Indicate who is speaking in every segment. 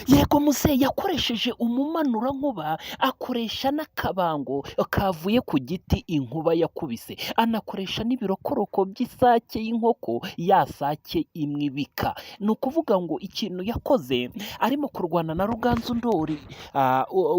Speaker 1: Yego muzehe, yakoresheje umumanurankuba, akoresha n'akabango kavuye ku giti inkuba yakubise, anakoresha n'ibirokoroko by'isake y'inkoko, ya sake imwe ibika. Ni ukuvuga ngo ikintu yakoze arimo kurwana na Ruganzu Ndori,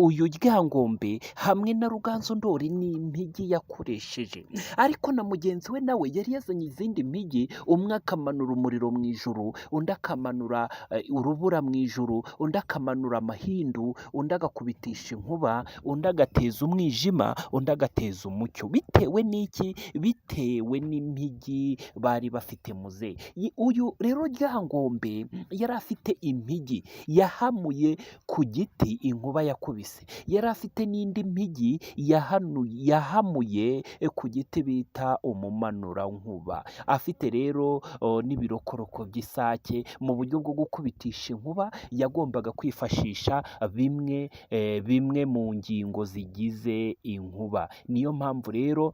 Speaker 1: uyu Ryangombe hamwe na Ruganzu Ndori, ni impigi yakoresheje, ariko na mugenzi we nawe yari yazanye izindi mpigi, umwe akamanura umuriro mu ijuru, undi akamanura urubura mu ijuru, undi akamanura amahindu, undi agakubitisha inkuba, undi agateza umwijima, undi agateza umucyo. Bitewe n'iki? Bitewe n'impigi bari bafite muzehe. Uyu rero Ryangombe yari afite impigi yahamuye ku giti inkuba yakubise, yari afite n'indi mpigi yahamuye ku giti bita umumanurankuba, afite rero n'ibirokoroko by'isake. Mu buryo bwo gukubitisha inkuba yagombaga kwifashisha bimwe mu ngingo zigize inkuba. Niyo mpamvu rero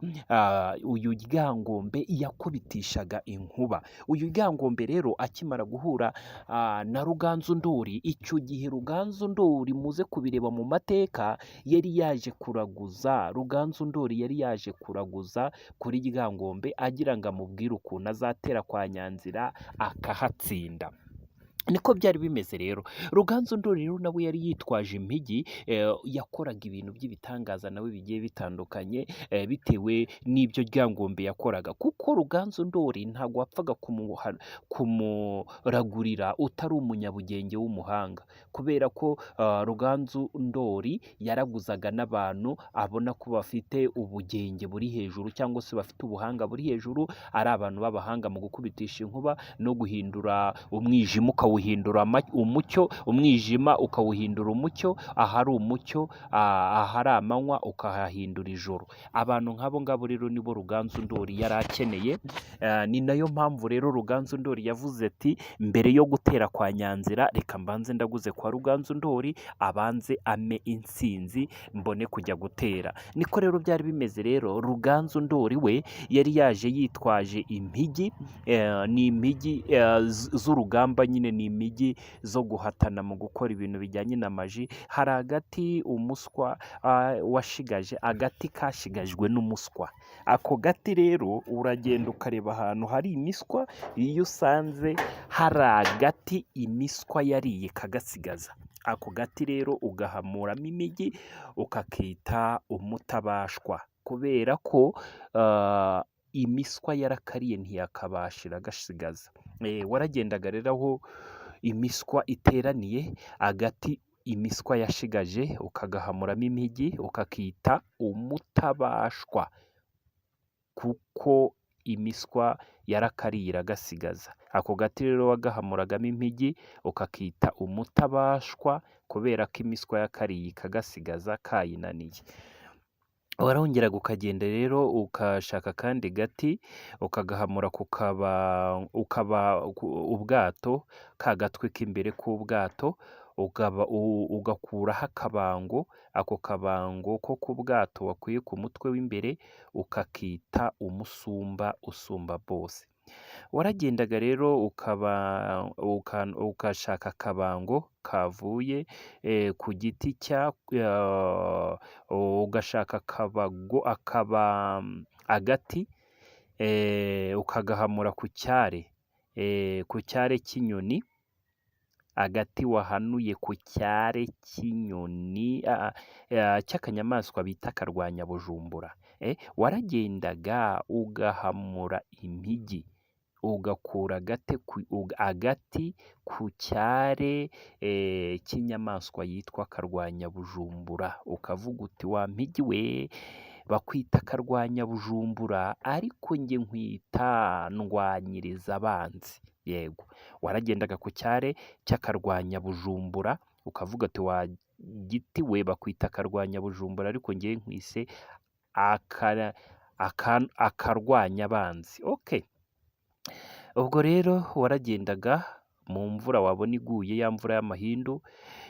Speaker 1: uyu Ryangombe yakubitishaga inkuba. Uyu Ryangombe rero akimara guhura na Ruganzu Ndori, icyo gihe Ruganzu Ndori, muze kubireba mu mateka, yari yaje kuraguza. Ruganzu Ndori yari yaje kuraguza kuri Ryangombe agira ngo amubwire ukuntu azatera kwa Nyanzira akahatsinda. Niko byari bimeze rero. Ruganzu Ndori rero nawe yari yitwaje impigi, yakoraga ibintu by'ibitangaza nawe bigiye bitandukanye, bitewe n'ibyo Ryangombe yakoraga, kuko Ruganzu Ndori ntabwo wapfaga kumuragurira utari umunyabugenge w'umuhanga, kubera ko Ruganzu Ndori yaraguzaga n'abantu abona ko bafite ubugenge buri hejuru cyangwa se bafite ubuhanga buri hejuru, ari abantu b'abahanga mu gukubitisha inkuba no guhindura umwijima ukawuhindura umucyo, umwijima ukawuhindura umucyo, ahari umucyo, ahari amanywa ukahahindura ijoro. Abantu nk'abo ngabo rero nibo Ruganzu Ndori yari akeneye. Ni nayo mpamvu rero Ruganzu Ndori yavuze ati: "Mbere yo gutera kwa Nyanzira, reka mbanze ndaguze kwa Ruganzu Ndori, abanze ame intsinzi mbone kujya gutera." Niko rero byari bimeze. Rero Ruganzu Ndori we yari yaje yitwaje impigi, ni impigi z'urugamba nyine, ni impigi zo guhatana mu gukora ibintu bijyanye na magie. Hari agati umuswa washigaje, agati kashigajwe n'umuswa. Ako gati rero uragenda ukareba ahantu hari imiswa, iyo usanze hari agati imiswa yariye ikagasigaza, ako gati rero ugahamuramo imigi, ukakita umutabashwa, kubera ko imiswa yarakariye ntiyakabasha iragasigaza. Waragendaga rero aho imiswa iteraniye, agati imiswa yashigaje ukagahamuramo impigi, ukakita umutabashwa, kuko imiswa yarakariye iragasigaza. Ako gati rero wagahamuragamo impigi ukakita umutabashwa, kubera ko imiswa yakariye ikagasigaza kayinaniye. Warongeraga ukagenda rero ukashaka akandi gati, ukagahamura ukaba ubwato, ka gatwe k'imbere k'ubwato, ugakuraho akabango, ako kabango ko ku bwato wakuye ku mutwe w'imbere ukakita umusumba usumba bose. Waragendaga rero ugashaka akabango kavuye ku giti cya, ugashaka akabago, agati ukagahamura ku cyare cy'inyoni, agati wahanuye ku cyare cy'inyoni cy'akanyamaswa bita akarwanyabujumbura. Waragendaga ugahamura impigi, ugakura agati ku cyare cy'inyamaswa yitwa karwanyabujumbura, ukavuga uti: "Wa mpigi we, bakwita karwanyabujumbura ariko njye nkwita ndwanyiriza abanzi." Yego, waragendaga ku cyare cy'akarwanyabujumbura ukavuga ati: "Wa giti we, bakwita karwanyabujumbura ariko njye nkwise akarwanya abanzi." Okay. Ubwo rero waragendaga mu mvura wabona iguye, ya mvura y'amahindu,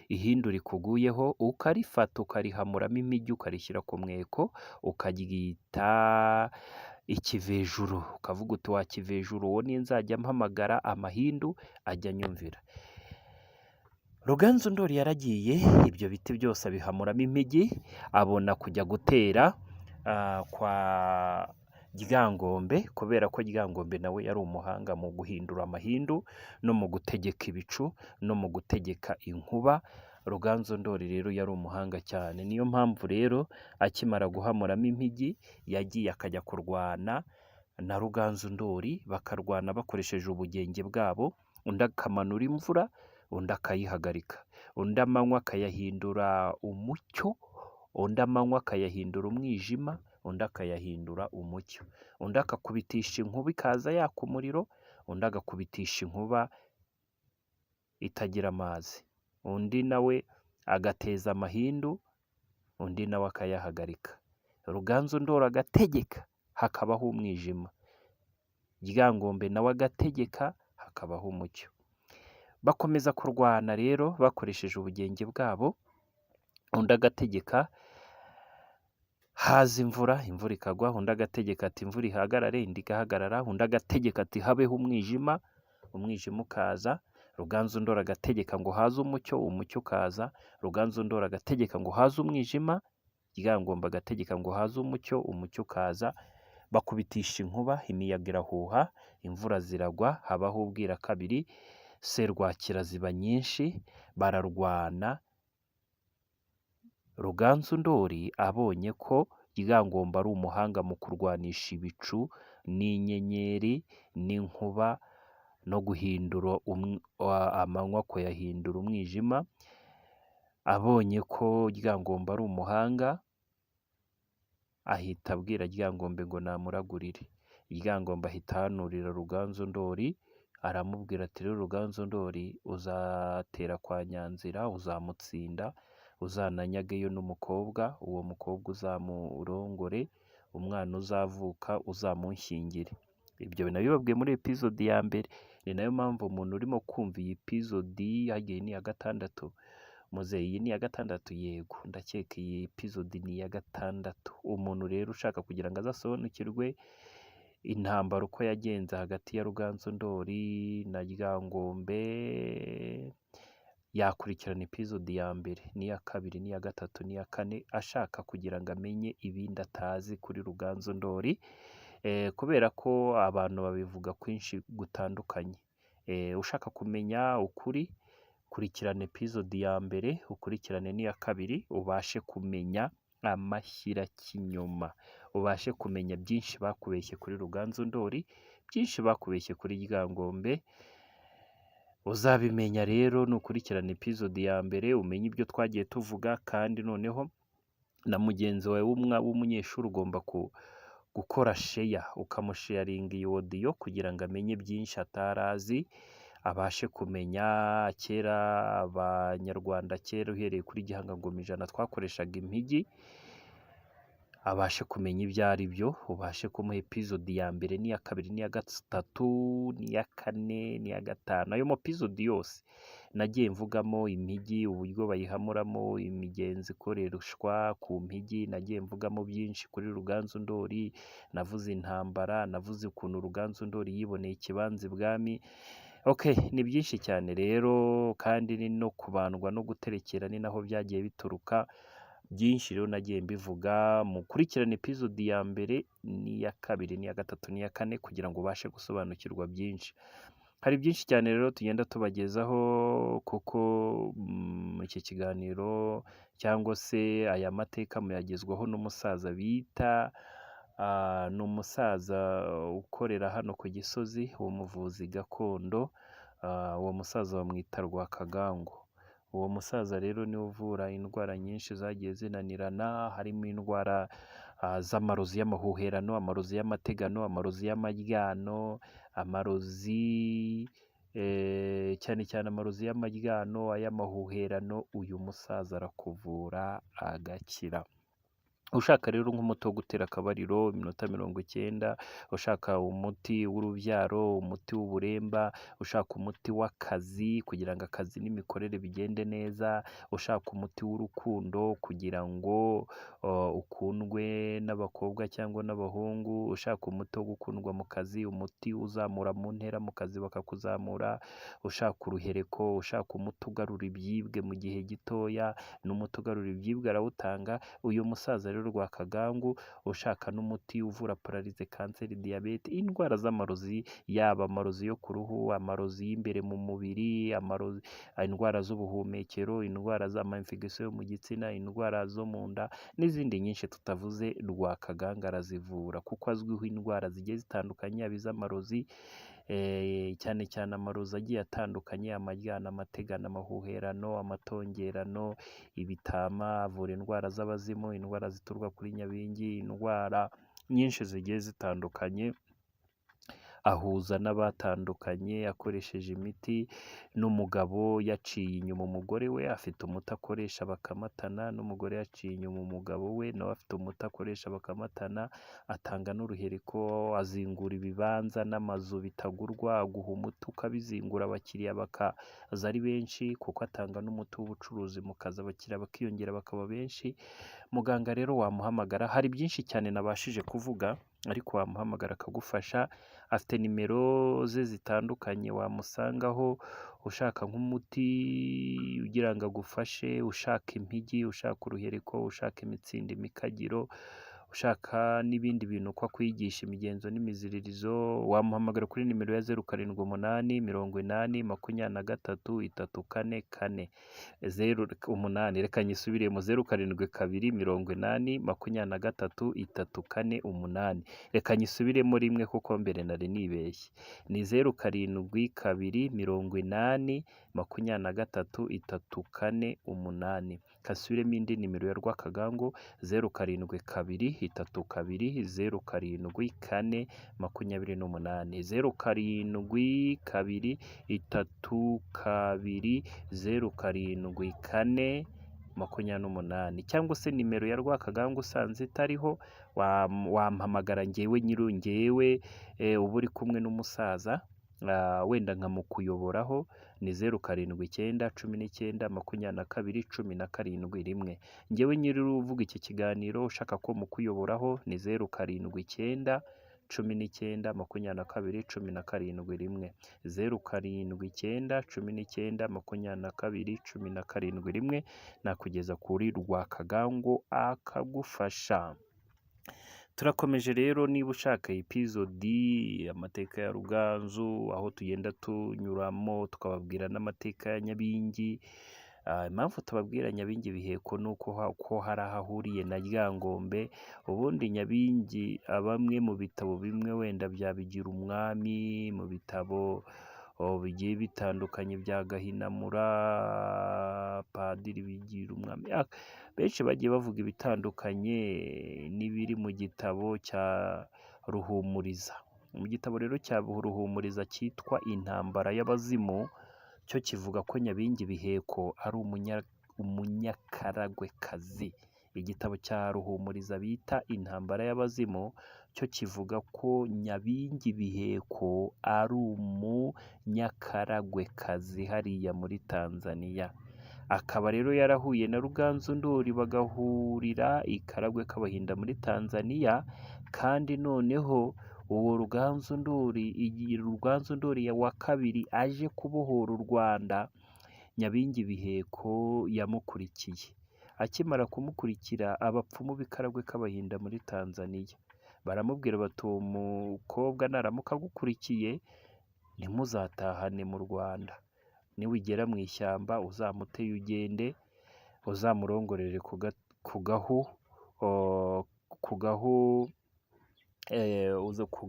Speaker 1: ihindu rikuguyeho ukarifata ukarihamuramo impigi, ukarishyira ku mweko, ukaryita ikivejuru, ukavuga uti: "Wa kivejuru, uwo ninzajya mpamagara amahindu ajya anyumvira." Ruganzu Ndoli yaragiye, ibyo biti byose abihamuramo impigi, abona kujya gutera kwa Ryangombe, kubera ko Ryangombe nawe yari umuhanga mu guhindura amahindu no mu gutegeka ibicu no mu gutegeka inkuba. Ruganzu Ndoli rero yari umuhanga cyane, niyo mpamvu rero akimara guhamuramo impigi yagiye akajya kurwana na Ruganzu Ndoli, bakarwana bakoresheje ubugenge bwabo, undi akamanura imvura, undi akayihagarika, undi amanywa akayahindura umucyo, undi amanywa akayahindura umwijima, undi akayahindura umucyo, undi akakubitisha inkuba ikaza yaka umuriro, undi agakubitisha inkuba itagira amazi, undi nawe agateza amahindu, undi nawe akayahagarika. Ruganzu Ndoli agategeka hakabaho umwijima, Ryangombe nawe agategeka hakabaho umucyo. Bakomeza kurwana rero bakoresheje ubugenge bwabo, undi agategeka haza imvura, imvura ikagwa, undi agategeka ati imvura ihagarare, indi igahagarara, undi agategeka ati habeho umwijima, umwijima ukaza. Ruganzu Ndoli agategeka ngo haze umucyo, umucyo ukaza. Ruganzu Ndoli agategeka ngo haze umwijima, Ryangombe agategeka ngo haze umucyo, umucyo ukaza. Bakubitisha inkuba, imiyaga irahuha, imvura ziragwa, habaho ubwirakabiri, serwakira ziba nyinshi, bararwana. Ruganzu Ndoli abonye ko Ryangombe ari umuhanga mu kurwanisha ibicu n'inyenyeri n'inkuba no guhindura amanywa kuyahindura umwijima, abonye ko Ryangombe ari umuhanga, ahita abwira Ryangombe ngo namuragurire. Ryangombe ahita ahanurira Ruganzu Ndoli, aramubwira ati rero Ruganzu Ndoli uzatera kwa Nyanzira, uzamutsinda, uzananyageyo n'umukobwa, uwo mukobwa uzamurongore, umwana uzavuka uzamunshyingire. Ibyo nabibabwiye muri episode ya mbere, ni nayo mpamvu umuntu urimo kumva iyi episode, hagiye ni iya gatandatu, muzehe iyi ni iya gatandatu? Yego, ndakeka iyi episode ni iya gatandatu. Umuntu rero ushaka kugira ngo azasobanukirwe intambara uko yagenze hagati ya Ruganzu Ndoli na Ryangombe, yakurikirana episode ya mbere n'iya kabiri n'iya gatatu n'iya kane, ashaka kugira ngo amenye ibindi atazi kuri Ruganzu Ndoli, kubera ko abantu babivuga kwinshi gutandukanye. Ushaka kumenya ukuri, kurikirana episode ya mbere, ukurikirane n'iya kabiri, ubashe kumenya amashyirakinyoma, ubashe kumenya byinshi bakubeshye kuri Ruganzu Ndoli, byinshi bakubeshye kuri Ryangombe. Uzabimenya rero nukurikirana episode ya mbere, umenye ibyo twagiye tuvuga, kandi noneho na mugenzi wawe w'umunyeshuri ugomba gukora share, ukamusharinga iyi audio kugira ngo amenye byinshi atari azi, abashe kumenya. Kera Abanyarwanda, kera uhereye kuri Gihanga Ngoma ijana, twakoreshaga impigi, abashe kumenya ibyo ari byo, ubashe kumuha episode ya mbere n'iya kabiri n'iya gatatu n'iya kane n'iya gatanu. Ayo ma episode yose nagiye mvugamo impigi, uburyo bayihamuramo, imigenzo ikoreshwa ku mpigi, nagiye mvugamo byinshi kuri Ruganzu Ndoli, navuze intambara, navuze ukuntu Ruganzu Ndoli yiboneye ikibanza ibwami. Okay, ni byinshi cyane rero, kandi ni no kubandwa no guterekera, ni naho byagiye bituruka. Byinshi rero nagiye mbivuga. Mukurikirane episode ya mbere n'iya kabiri n'iya gatatu n'iya kane kugira ngo ubashe gusobanukirwa byinshi. Hari byinshi cyane rero tugenda tubagezaho, kuko iki kiganiro cyangwa se aya mateka muyagezwaho n'umusaza bita, ni umusaza ukorera hano ku Gisozi, umuvuzi gakondo, uwo musaza bamwita Rwakagango. Uwo musaza rero niwe uvura indwara nyinshi zagiye zinanirana, harimo indwara z'amarozi y'amahuherano, amarozi y'amategano, amarozi y'amaryano, amarozi cyane cyane amarozi y'amaryano, ay'amahuherano, uyu musaza arakuvura agakira. Ushaka rero nk'umuti wo gutera akabariro iminota 90, ushaka umuti w'urubyaro, umuti w'uburemba, ushaka umuti w'akazi kugira ngo akazi n'imikorere bigende neza, ushaka umuti w'urukundo kugira ngo ukundwe n'abakobwa cyangwa n'abahungu, ushaka umuti wo gukundwa mu kazi, umuti uzamura mu ntera mu kazi bakakuzamura, ushaka uruhereko, ushaka umuti ugarura ibyibwe mu gihe gitoya, n'umuti ugarura ibyibwe arawutanga. Uyu musaza rero Rwakagangu, ushaka n'umuti uvura pararize, kanseri, diyabete, indwara z'amarozi, yaba amarozi yo ku ruhu, amarozi y'imbere mu mubiri, indwara z'ubuhumekero, indwara z'ama-infection yo mu gitsina, indwara zo mu nda n'izindi nyinshi tutavuze, Rwakaganga arazivura kuko azwiho indwara zigiye zitandukanye, yaba iz'amarozi, cyane cyane amarozi agiye atandukanye, amajyana, amategano, amahuherano, amatongerano, ibitama, avura indwara z'abazimu, indwara zituruka kuri nyabingi, indwara nyinshi zigiye zitandukanye, ahuza n'abatandukanye akoresheje imiti, n'umugabo yaciye inyuma umugore we afite umuti akoresha bakamatana, n'umugore yaciye inyuma umugabo we nawe afite umuti akoresha bakamatana, atanga n'uruhereko, azingura ibibanza n'amazu bitagurwa, aguha umuti ukabizingura abakiriya bakaza ari benshi, kuko atanga n'umuti w'ubucuruzi mu kazi abakiriya bakiyongera bakaba benshi. Muganga rero wamuhamagara, hari byinshi cyane nabashije kuvuga ariko wamuhamagara akagufasha, afite nimero ze zitandukanye wamusangaho, ushaka nk'umuti ugira ngo agufashe, ushaka impigi, ushaka uruhereko, ushaka imitsindo, imikagiro, ushaka n'ibindi bintu uko akwigisha imigenzo n'imiziririzo, wamuhamagara kuri nimero ya 078 80 23 3 4 4, 0 8, reka nyisubiremo, 0 7 2 80 23 3 4 8, reka nyisubiremo rimwe kuko mbere nari nibeshye, ni 0 7 2 80 23 3 4 8. Kasubiremo indi nimero ya Rwakagangu, 0 7 2 3 2 0 7 4 28, 0 7 2 3 2 0 7 4 28, cyangwa se nimero ya Rwakagangu usanze itariho wampamagara njyewe nyiru njyewe uba uri kumwe n'umusaza, wenda nkamukuyoboraho, ni 0 7 9 19 22 17 1. Njyewe nyiri uvuga iki kiganiro ushaka ko mukuyoboraho ni 0 7 9 19 22 17 1, 0 7 9 19 22 17 1, nakugeza kuri Rwakagangu akagufasha. Turakomeje rero, niba ushaka episode amateka ya Ruganzu, aho tugenda tunyuramo tukababwira n'amateka ya Nyabingi. Impamvu tubabwira Nyabingi Biheko ni uko ko hari aho ahuriye na Ryangombe. Ubundi Nyabingi bamwe mu bitabo bimwe wenda byabigira umwami, mu bitabo bigiye bitandukanye bya Gahinamura, Padiri bigira umwami, benshi bagiye bavuga ibitandukanye n'ibiri mu gitabo cya Ruhumuriza. Mu gitabo rero cya Ruhumuriza cyitwa Intambara y'Abazimu, cyo kivuga ko Nyabingi Biheko ari umunyakaragwekazi. Igitabo cya Ruhumuriza bita Intambara y'Abazimu cyo kivuga ko Nyabingi Biheko ari umunyakaragwekazi hariya muri Tanzania. Akaba rero yarahuye na Ruganzu Ndoli bagahurira i Karagwe k'Abahinda muri Tanzania, kandi noneho uwo Ruganzu Ndoli, Ruganzu Ndoli wa kabiri aje kubohora u Rwanda, Nyabingi Biheko yamukurikiye. Akimara kumukurikira, abapfumu b'i Karagwe k'Abahinda muri Tanzania baramubwira bati uwo mukobwa naramuka agukurikiye ntimuzatahane mu Rwanda, niwigera mu ishyamba uzamuteye ugende, uzamurongorere ku gahu ku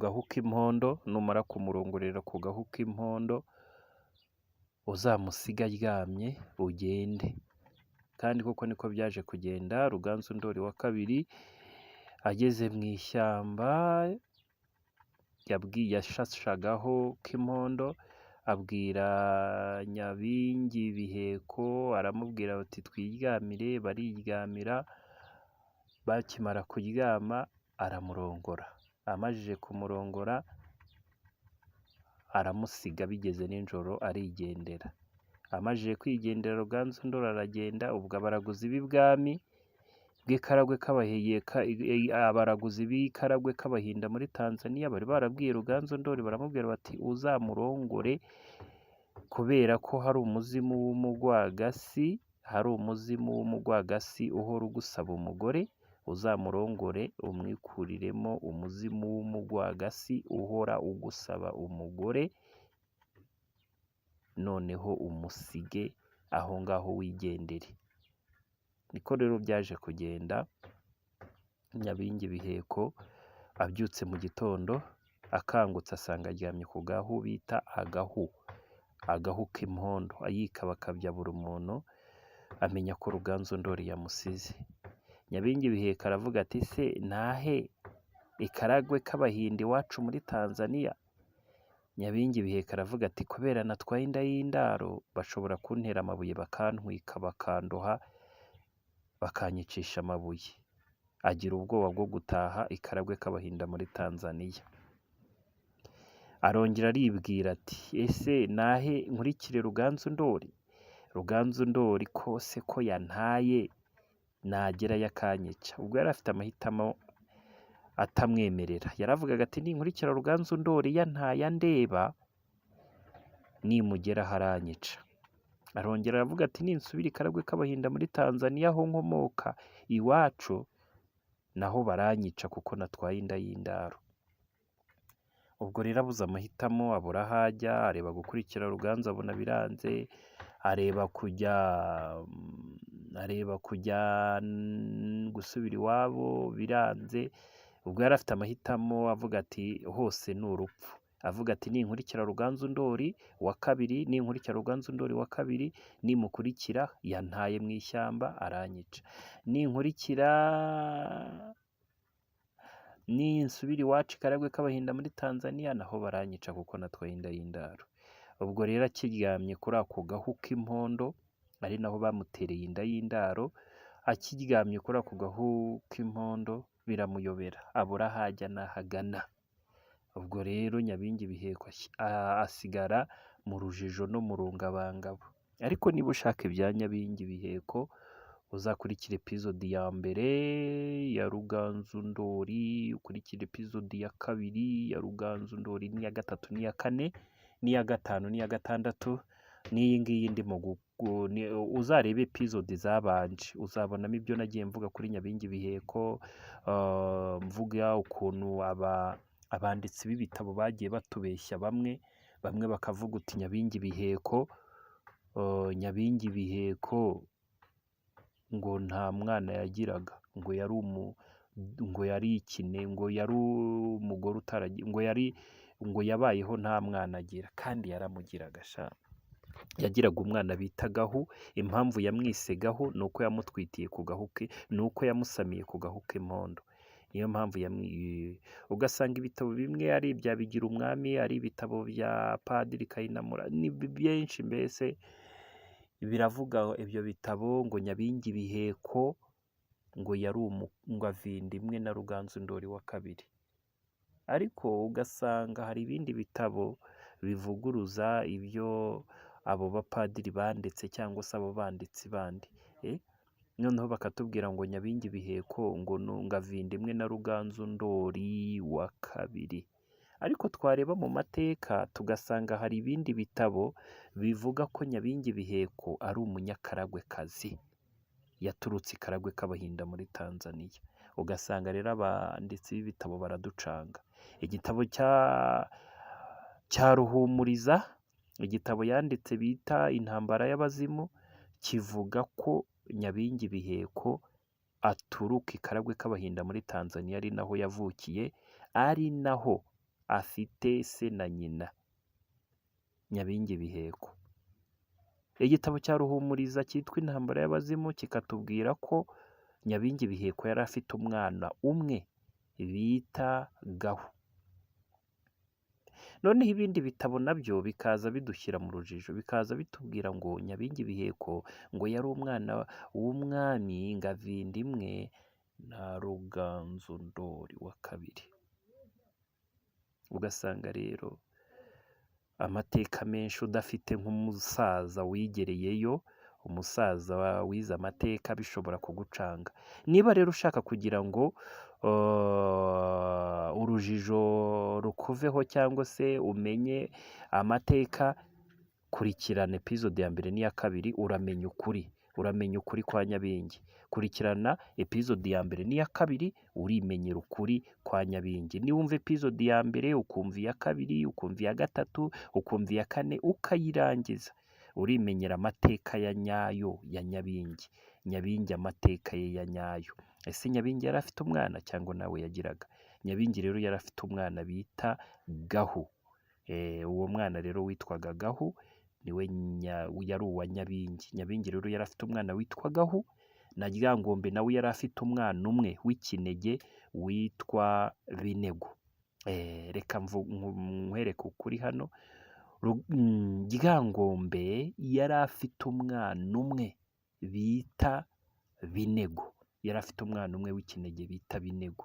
Speaker 1: gahu k'impondo, numara kumurongorera ku gahu k'impondo uzamusige aryamye ugende. Kandi koko niko byaje kugenda. Ruganzu Ndoli wa kabiri ageze mu ishyamba yashashagaho k'impondo, abwira Nyabingi Biheko, aramubwira bati twiryamire, bariryamira. Bakimara kuryama aramurongora, amajije kumurongora aramusiga bigeze nijoro arigendera. Amajije kwigendera Ruganzu Ndoli aragenda, ubwo abaraguzi b'ibwami bw'i Karagwe abaraguzi b'i Karagwe k'Abahinda muri Tanzania bari barabwiye Ruganzu Ndoli, baramubwira bati uzamurongore kubera ko hari umuzimu w'umugwagasi, hari umuzimu w'umugwagasi uhora ugusaba umugore, uzamurongore umwikuriremo umuzimu w'umugwagasi uhora ugusaba umugore, noneho umusige aho ngaho wigendere. Niko rero byaje kugenda, Nyabingi Biheko abyutse mu gitondo akangutse asanga aryamye ku gahu bita agahu, agahu k'impondo, ayikabakabya buri muntu amenya ko Ruganzu Ndoli yamusize. Nyabingi Biheko aravuga ati se ntahe i Karagwe k'Abahinda iwacu muri Tanzania? Nyabingi Biheko aravuga ati kubera natwaye inda y'indaro bashobora kuntera amabuye bakantwika bakandoha bakanyicisha amabuye. Agira ubwoba bwo gutaha i Karagwe k'Abahinda muri Tanzania. Arongera aribwira ati ese nahe nkurikire Ruganzu Ndoli? Ruganzu Ndoli kose ko yantaye nagerayo akanyica. Ubwo yari afite amahitamo atamwemerera. Yaravugaga ati ninkurikira Ruganzu Ndoli yantaye andeba, nimugeraho aranyica. Arongera aravuga ati ninsubira i Karagwe k'Abahinda muri Tanzania aho nkomoka iwacu, naho baranyica kuko natwaye inda y'indaro. Ubwo rero abuze amahitamo, abura aho ajya, areba gukurikira Ruganzu abona biranze, areba kujya gusubira iwabo biranze, ubwo yari afite amahitamo avuga ati hose ni urupfu. Avuga ati ninkurikira Ruganzu Ndoli wa kabiri, ninkurikira Ruganzu Ndoli wa kabiri, nimukurikira yantaye mu ishyamba aranyica, ninkurikira ninsubira iwacu i Karagwe k'Abahinda muri Tanzania naho baranyica kuko natwaye inda y'indaro. Ubwo rero akiryamye kuri ako gahu k'impondo, ari naho bamutereye inda y'indaro, akiryamye kuri ako gahu k'impondo biramuyobera, abura aho ajya n'aho agana. Ubwo rero Nyabingi Biheko asigara mu rujijo no mu rungabangabo. Ariko niba ushaka ibya Nyabingi Biheko uzakurikire episode ya mbere ya Ruganzu Ndoli, ukurikire episode ya kabiri ya Ruganzu Ndoli, n'iya gatatu n'iya kane n'iya gatanu n'iya gatandatu n'iyi ngiyi ndimo, uzarebe episode zabanje uzabonamo ibyo nagiye mvuga kuri Nyabingi Biheko, mvuga ukuntu abanditsi b'ibitabo bagiye batubeshya bamwe, bamwe bakavuga uti Nyabingi Biheko, Nyabingi Biheko ngo nta mwana yagiraga, ngo yari ngo yari ikine, ngo yari umugore utaragira, ngo yari ngo yabayeho nta mwana agira, kandi yaramugiraga sha. Yagiraga umwana bita Gahu, impamvu yamwise Gahu ni uko yamutwitiye ku gahu ke, ni uko yamusamiye ku gahu k'impondo. Niyo mpamvu ugasanga ibitabo bimwe ari ibya Bigirumwami, ari ibitabo bya Padiri Kayinamura, ni byinshi mbese biravuga ibyo bitabo ngo Nyabingi Biheko ngo yari ngo avinda imwe na Ruganzu Ndoli wa kabiri. Ariko ugasanga hari ibindi bitabo bivuguruza ibyo abo bapadiri banditse cyangwa se abo banditsi bandi. Noneho bakatubwira ngo Nyabingi Biheko ngo avinda imwe na Ruganzu Ndoli wa kabiri. Ariko twareba mu mateka tugasanga hari ibindi bitabo bivuga ko Nyabingi Biheko ari umunyakaragwekazi, yaturutse i Karagwe k'Abahinda muri Tanzania. Ugasanga rero abanditsi b'ibitabo baraducanga. Igitabo cya Ruhumuriza, igitabo yanditse bita Intambara y'Abazimu, kivuga ko Nyabingi Biheko aturuka i Karagwe k'Abahinda muri Tanzania, ari naho yavukiye, ari naho afite se na nyina, Nyabingi Biheko. Igitabo cya Ruhumuriza cyitwa Intambara y'Abazimu kikatubwira ko Nyabingi Biheko yari afite umwana umwe bita Gahu. Noneho ibindi bitabo nabyo bikaza bidushyira mu rujijo, bikaza bitubwira ngo Nyabingi Biheko ngo yari umwana w'umwami Ngavindimwe Na Ruganzu Ndori wa kabiri. Ugasanga rero amateka menshi udafite nk'umusaza wigereyeyo, umusaza wize amateka, bishobora kugucanga. Niba rero ushaka kugira ngo urujijo rukuveho cyangwa se umenye amateka, kurikirana episode ya mbere n'iya kabiri, uramenya ukuri, uramenya ukuri kwa Nyabingi. Kurikirana episode ya mbere n'iya kabiri, urimenyera ukuri kwa Nyabingi. Niwumva episode ya mbere, ukumva iya kabiri, ukumva iya gatatu, ukumva iya kane, ukayirangiza, urimenyera amateka ya nyayo ya Nyabingi. Nyabingi amateka ye ya nyayo. Ese Nyabingi yari afite umwana cyangwa nawe yagiraga? Nyabingi rero yari afite umwana bita Gahu. Uwo mwana rero witwaga Gahu niwe yari uwa Nyabingi. Nyabingi rero yari afite umwana witwa Gahu, na Ryangombe nawe yari afite umwana umwe w'ikinege witwa Binego. Reka nkwereke ukuri hano. Ryangombe yari afite umwana umwe bita Binego. Yari afite umwana umwe w'ikinege bita Binego.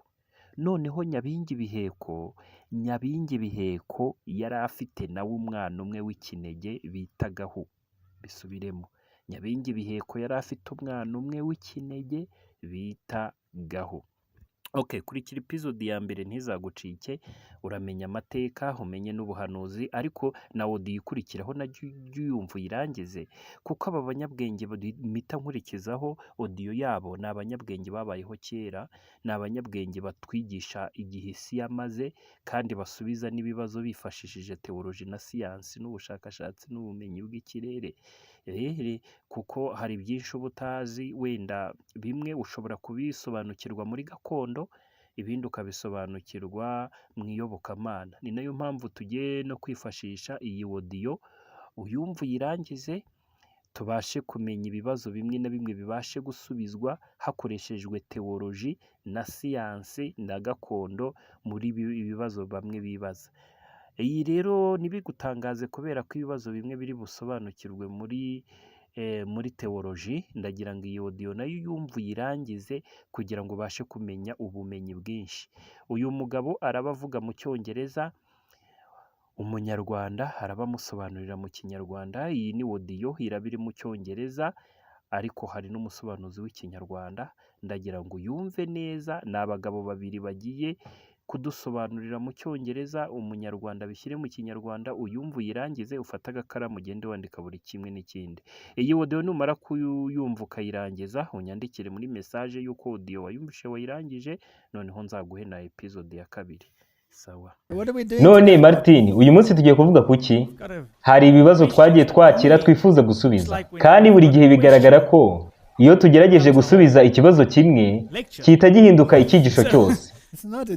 Speaker 1: Noneho Nyabingi Biheko, Nyabingi Biheko yari afite nawe umwana umwe w'ikinege bita Gahu. Bisubiremo. Nyabingi Biheko yari afite umwana umwe w'ikinege bita Gahu. Okay, kurikira episode ya mbere ntizagucike, uramenya amateka, umenye n'ubuhanuzi, ariko na audio ikurikiraho najyo ujye uyumva uyirangize, kuko aba banyabwenge mpita nkurikizaho audio yabo ni abanyabwenge babayeho kera, ni abanyabwenge batwigisha igihe isi yamaze, kandi basubiza n'ibibazo bifashishije théologie na siyansi n'ubushakashatsi n'ubumenyi bw'ikirere. Rero kuko hari byinshi uba utazi, wenda bimwe ushobora kubisobanukirwa muri gakondo, ibindi ukabisobanukirwa mu iyobokamana. Ni nayo mpamvu tugiye no kwifashisha iyi audio, uyumve uyirangize, tubashe kumenya ibibazo bimwe na bimwe bibashe gusubizwa hakoreshejwe théologie na siyansi na gakondo muri ibibazo bamwe bibaza. Iyi rero ntibigutangaze kubera ko ibibazo bimwe biri busobanukirwe muri théologie, ndagira ngo iyi audio nayo uyumve uyirangize kugira ngo ubashe kumenya ubumenyi bwinshi. Uyu mugabo araba avuga mu Cyongereza, Umunyarwanda araba amusobanurira mu Kinyarwanda. Iyi ni audio iraba iri mu Cyongereza, ariko hari n'umusobanuzi w'Ikinyarwanda, ndagira ngo uyumve neza. Ni abagabo babiri bagiye kudusobanurira mu Cyongereza, Umunyarwanda abishyire mu Kinyarwanda, uyumve uyirangize, ufate agakaramu ugende wandika buri kimwe n'ikindi. Iyi audio numara kuyumva ukayirangiza, unyandikire muri message y'uko audio wayumvishe wayirangije, noneho nzaguhe na episode ya kabiri. Sawa.
Speaker 2: None Martin, uyu munsi tugiye kuvuga ku ki? Hari ibibazo twagiye twakira twifuza gusubiza, kandi buri gihe bigaragara ko iyo tugerageje gusubiza ikibazo kimwe gihita gihinduka icyigisho cyose.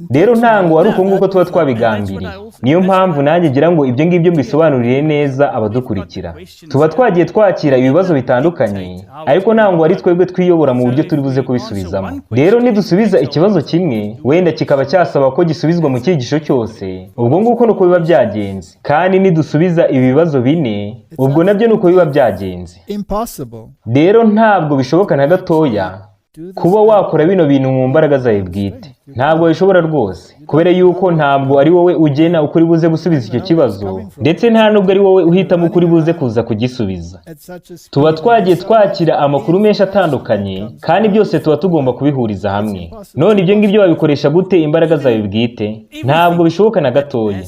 Speaker 2: Rero ntango ari uko nguko tuba twabigambiriye. Niyo mpamvu nanjye ngira ngo ibyo ngibyo mbisobanurire neza abadukurikira. Tuba twagiye twakira ibibazo bitandukanye, ariko ntabwo ari twebwe twiyobora mu buryo turi buze kubisubizamo. Rero nidusubiza ikibazo kimwe, wenda kikaba cyasaba ko gisubizwa mu cyigisho cyose, ubwo nguko nuko biba byagenze. Kandi nidusubiza ibibazo bine, ubwo nabyo nuko biba byagenze.
Speaker 3: Impossible.
Speaker 2: Rero ntabwo bishoboka na gatoya kuba wakora bino bintu mu mbaraga zawe bwite. Ntabwo bishobora rwose, kubera yuko ntabwo ari wowe ugena uko uri buze gusubiza icyo kibazo, ndetse nta nubwo ari wowe uhitamo uko uri buze kuza kugisubiza.
Speaker 3: At such a speed.
Speaker 2: Tuba twagiye twakira amakuru menshi atandukanye, kandi byose tuba tugomba kubihuriza hamwe. None ibyo ngibyo wabikoresha gute imbaraga zawe bwite? Ntabwo bishoboka na gatoya,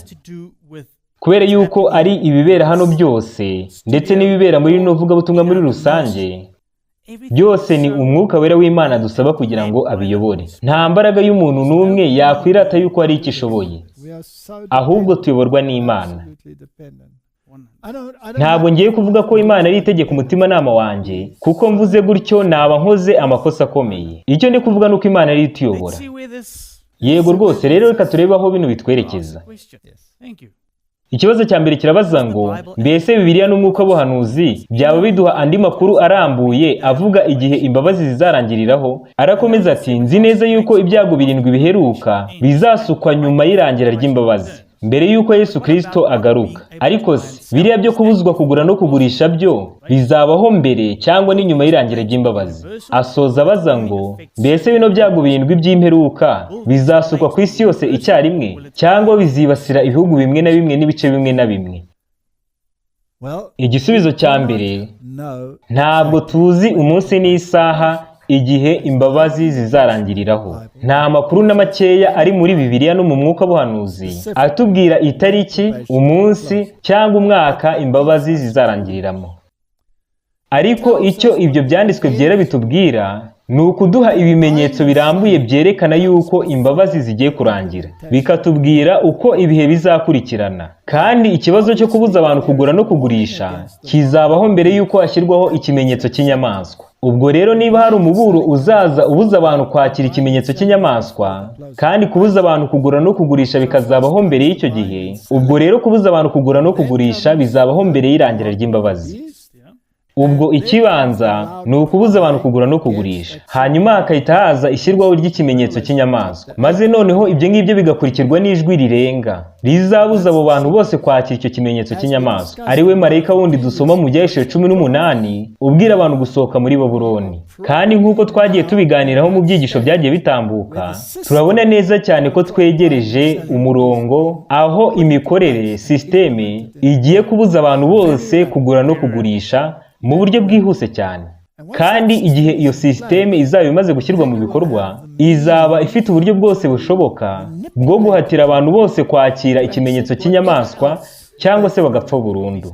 Speaker 2: kubera yuko ari ibibera hano byose, ndetse n'ibibera muri rino vugabutumwa muri rusange, byose ni Umwuka Wera w'Imana dusaba kugira ngo abiyobore. Nta mbaraga y'umuntu n'umwe yakwirata yuko hari icyo ishoboye,
Speaker 3: We are so
Speaker 2: ahubwo tuyoborwa n'Imana.
Speaker 3: absolutely dependent. I don't
Speaker 2: Ntabwo ngiye kuvuga ko Imana ari itegeka umutimanama wanjye, kuko mvuze gutyo naba nkoze amakosa akomeye. Icyo ndi kuvuga ni uko Imana ari ituyobora. Yego rwose. Rero reka turebe aho bino bitwerekeza. Ikibazo cya mbere kirabaza ngo: mbese Bibiliya n'umwuka w'ubuhanuzi byaba biduha andi makuru arambuye avuga igihe imbabazi zizarangiriraho? Arakomeza ati: nzi neza yuko ibyago birindwi biheruka bizasukwa nyuma y'irangira ry'imbabazi. mbere y'uko Yesu Kristo agaruka. Ariko se biriya byo kubuzwa kugura no kugurisha byo bizabaho mbere cyangwa n'inyuma y'irangira ry'imbabazi? Asoza abaza ngo mbese bino byago birindwi by'imperuka bizasukwa ku isi yose icyarimwe cyangwa bizibasira ibihugu bimwe na bimwe n'ibice bimwe na bimwe? Igisubizo cya mbere, ntabwo tuzi umunsi n'isaha igihe imbabazi zizarangiriraho. Nta makuru na makeya ari muri Bibiliya no mu mwuka buhanuzi atubwira itariki, umunsi cyangwa umwaka imbabazi zizarangiriramo. Ariko icyo ibyo byanditswe byera bitubwira ni ukuduha ibimenyetso birambuye byerekana yuko imbabazi zigiye kurangira, bikatubwira uko ibihe bizakurikirana. Kandi ikibazo cyo kubuza abantu kugura no kugurisha kizabaho mbere y'uko hashyirwaho ikimenyetso cy'inyamaswa. Ubwo rero niba hari umuburo uzaza ubuza abantu kwakira ikimenyetso cy'inyamaswa, kandi kubuza abantu kugura no kugurisha bikazabaho mbere y'icyo gihe, ubwo rero kubuza abantu kugura no kugurisha bizabaho mbere y'irangira ry'imbabazi. Ubwo ikibanza ni ukubuza abantu kugura no kugurisha, hanyuma hakahita haza ishyirwaho ry'ikimenyetso cy'inyamaswa, maze noneho ibyo ngibyo bigakurikirwa n'ijwi rirenga rizabuza abo bantu bose kwakira icyo kimenyetso cy'inyamaswa, ari we marayika wundi dusoma mu Byahishuriwe 18 ubwira abantu gusohoka muri Babuloni. Kandi nk'uko twagiye tubiganiraho mu byigisho byagiye bitambuka, turabona neza cyane ko twegereje umurongo aho imikorere sisiteme igiye kubuza abantu bose kugura no kugurisha mu buryo bwihuse cyane. Kandi igihe iyo sisiteme izaba imaze gushyirwa mu bikorwa, izaba ifite uburyo bwose bushoboka bwo guhatira abantu bose kwakira ikimenyetso cy'inyamaswa cyangwa se bagapfa burundu.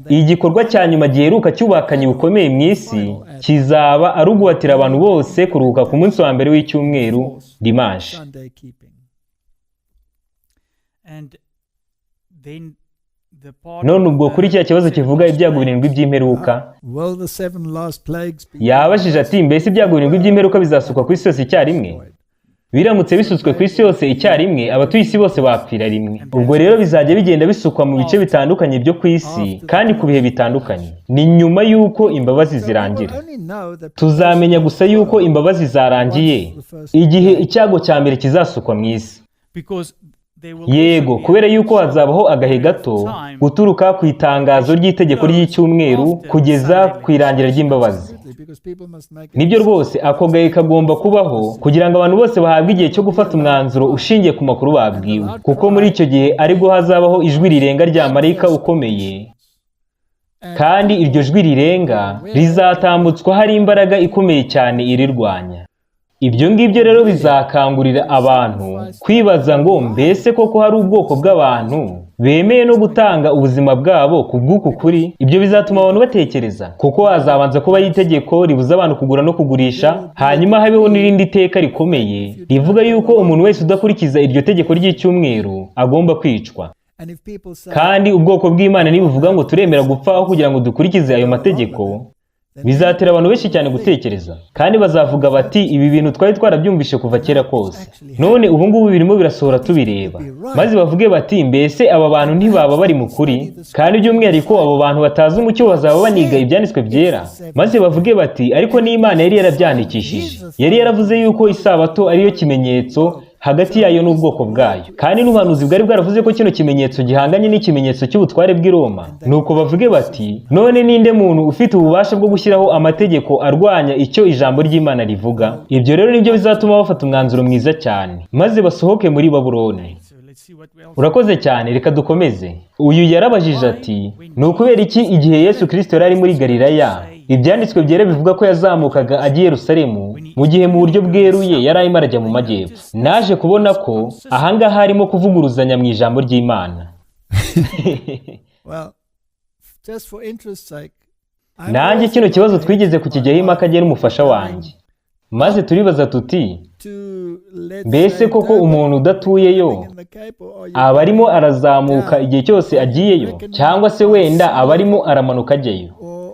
Speaker 2: Igikorwa cya nyuma giheruka cy'ubuhakanyi bukomeye mu isi kizaba ari uguhatira abantu bose kuruhuka ku munsi wa mbere w'icyumweru, dimanche. None ubwo kuri cya kibazo kivuga ibyago birindwi by'imperuka, yabajije ati mbese ibyago birindwi by'imperuka bizasukwa ku isi yose icyarimwe? Biramutse bisutswe ku isi yose icyarimwe, abatuye isi bose bapfira rimwe. Ubwo rero bizajya bigenda bisukwa mu bice bitandukanye byo ku isi kandi ku bihe bitandukanye. Ni nyuma y'uko imbabazi zirangira. Tuzamenya gusa y'uko imbabazi zarangiye igihe icyago cya mbere kizasukwa mu isi. Yego, kubera yuko hazabaho agahe gato guturuka ku itangazo ry'itegeko ry'icyumweru kugeza ku irangira ry'imbabazi. Nibyo rwose, ako gahe kagomba kubaho kugira ngo abantu bose bahabwe igihe cyo gufata umwanzuro ushingiye ku makuru babwiwe, kuko muri icyo gihe aribwo hazabaho ijwi rirenga rya marayika ukomeye, kandi iryo jwi rirenga rizatambutswa hari imbaraga ikomeye cyane irirwanya. Ibyo ngibyo rero bizakangurira abantu kwibaza ngo mbese koko hari ubwoko bw'abantu bemeye no gutanga ubuzima bwabo ku bw'uku kuri? Ibyo bizatuma abantu batekereza, kuko hazabanza kubaho itegeko ribuza abantu kugura no kugurisha, hanyuma habeho n'irindi teka rikomeye rivuga yuko umuntu wese udakurikiza iryo tegeko ry'icyumweru agomba kwicwa. Kandi ubwoko bw'Imana nibuvuga ngo turemera gupfa aho kugira ngo dukurikize ayo mategeko, bizatera abantu benshi cyane gutekereza, kandi bazavuga bati ibi bintu twari twarabyumvishe kuva kera kose, none ubu ngubu birimo birasohora tubireba. Maze bavuge bati mbese aba bantu ntibaba bari mu kuri? Kandi by'umwihariko abo bantu batazi umucyo bazaba baniga ibyanditswe byera. Maze bavuge bati ariko n'Imana yari yarabyandikishije, yari yaravuze yuko isabato ariyo kimenyetso hagati yayo n'ubwoko bwayo, kandi n'ubuhanuzi bwari bwaravuze ko kino kimenyetso gihanganye n'ikimenyetso cy'ubutware bw'i Roma. Nuko bavuge bati none ninde muntu ufite ububasha bwo gushyiraho amategeko arwanya icyo ijambo ry'Imana rivuga? Ibyo rero nibyo bizatuma bafata umwanzuro mwiza cyane, maze basohoke muri Babuloni. Urakoze cyane, reka dukomeze. Uyu yarabajije ati ni ukubera iki igihe Yesu Kristo yari ari muri Galilaya ibyanditswe byera bivuga ko yazamukaga ajya i Yerusalemu, mu gihe mu buryo bweruye yari arimo arajya mu majyepfo? Naje kubona ko ahangaha harimo kuvuguruzanya mu ijambo ry'Imana. Nanjye kino kibazo twigeze kukijyaho impaka njye n'umufasha wanjye, maze turibaza tuti mbese koko umuntu udatuyeyo aba arimo arazamuka igihe cyose agiyeyo, cyangwa se wenda aba arimo aramanuka ajyayo?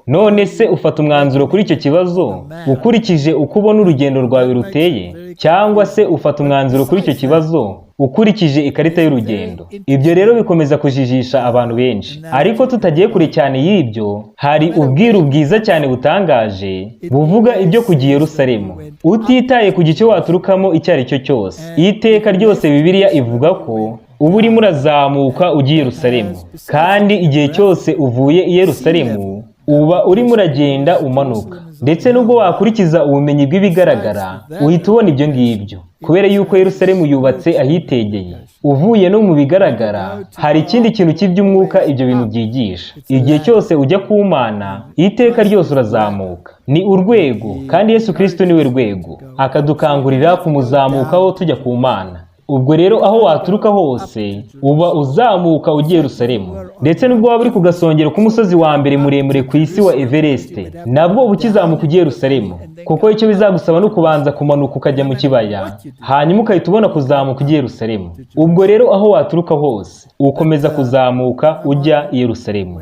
Speaker 2: None se ufata umwanzuro kuri icyo kibazo ukurikije uko ubona urugendo rwawe ruteye, cyangwa se ufata umwanzuro kuri icyo kibazo ukurikije ikarita y'urugendo? Ibyo rero bikomeza kujijisha abantu benshi. Ariko tutagiye kure cyane y'ibyo, hari ubwiru bwiza cyane butangaje buvuga ibyo kujya i Yerusalemu, utitaye ku gice waturukamo icyo ari cyo cyose. Iteka ryose Bibiliya ivuga ko Uba urimo urazamuka ujya i Yerusalemu, kandi igihe cyose uvuye i Yerusalemu uba urimo uragenda umanuka. Ndetse nubwo wakurikiza ubumenyi bw'ibigaragara, uhita ubona ibyo ngibyo, kubera yuko Yerusalemu yubatse ahitegeye. Uvuye no mu bigaragara, hari ikindi kintu cy'iby'umwuka ibyo bintu byigisha. Igihe cyose ujya ku Mana, iteka ryose urazamuka. Ni urwego, kandi Yesu Kristo niwe rwego, akadukangurira kumuzamukaho tujya ku Mana. Ubwo rero aho waturuka hose uba uzamuka ugiye Yerusalemu. Ndetse nubwo waba uri ku gasongero k'umusozi wa mbere muremure ku isi wa Everest, nabwo uba ukizamuka ugiye Yerusalemu, kuko icyo bizagusaba ni ukubanza kumanuka ukajya mu kibaya, hanyuma ukahita ubona kuzamuka ugiye Yerusalemu. Ubwo rero aho waturuka hose ukomeza kuzamuka ujya i Yerusalemu.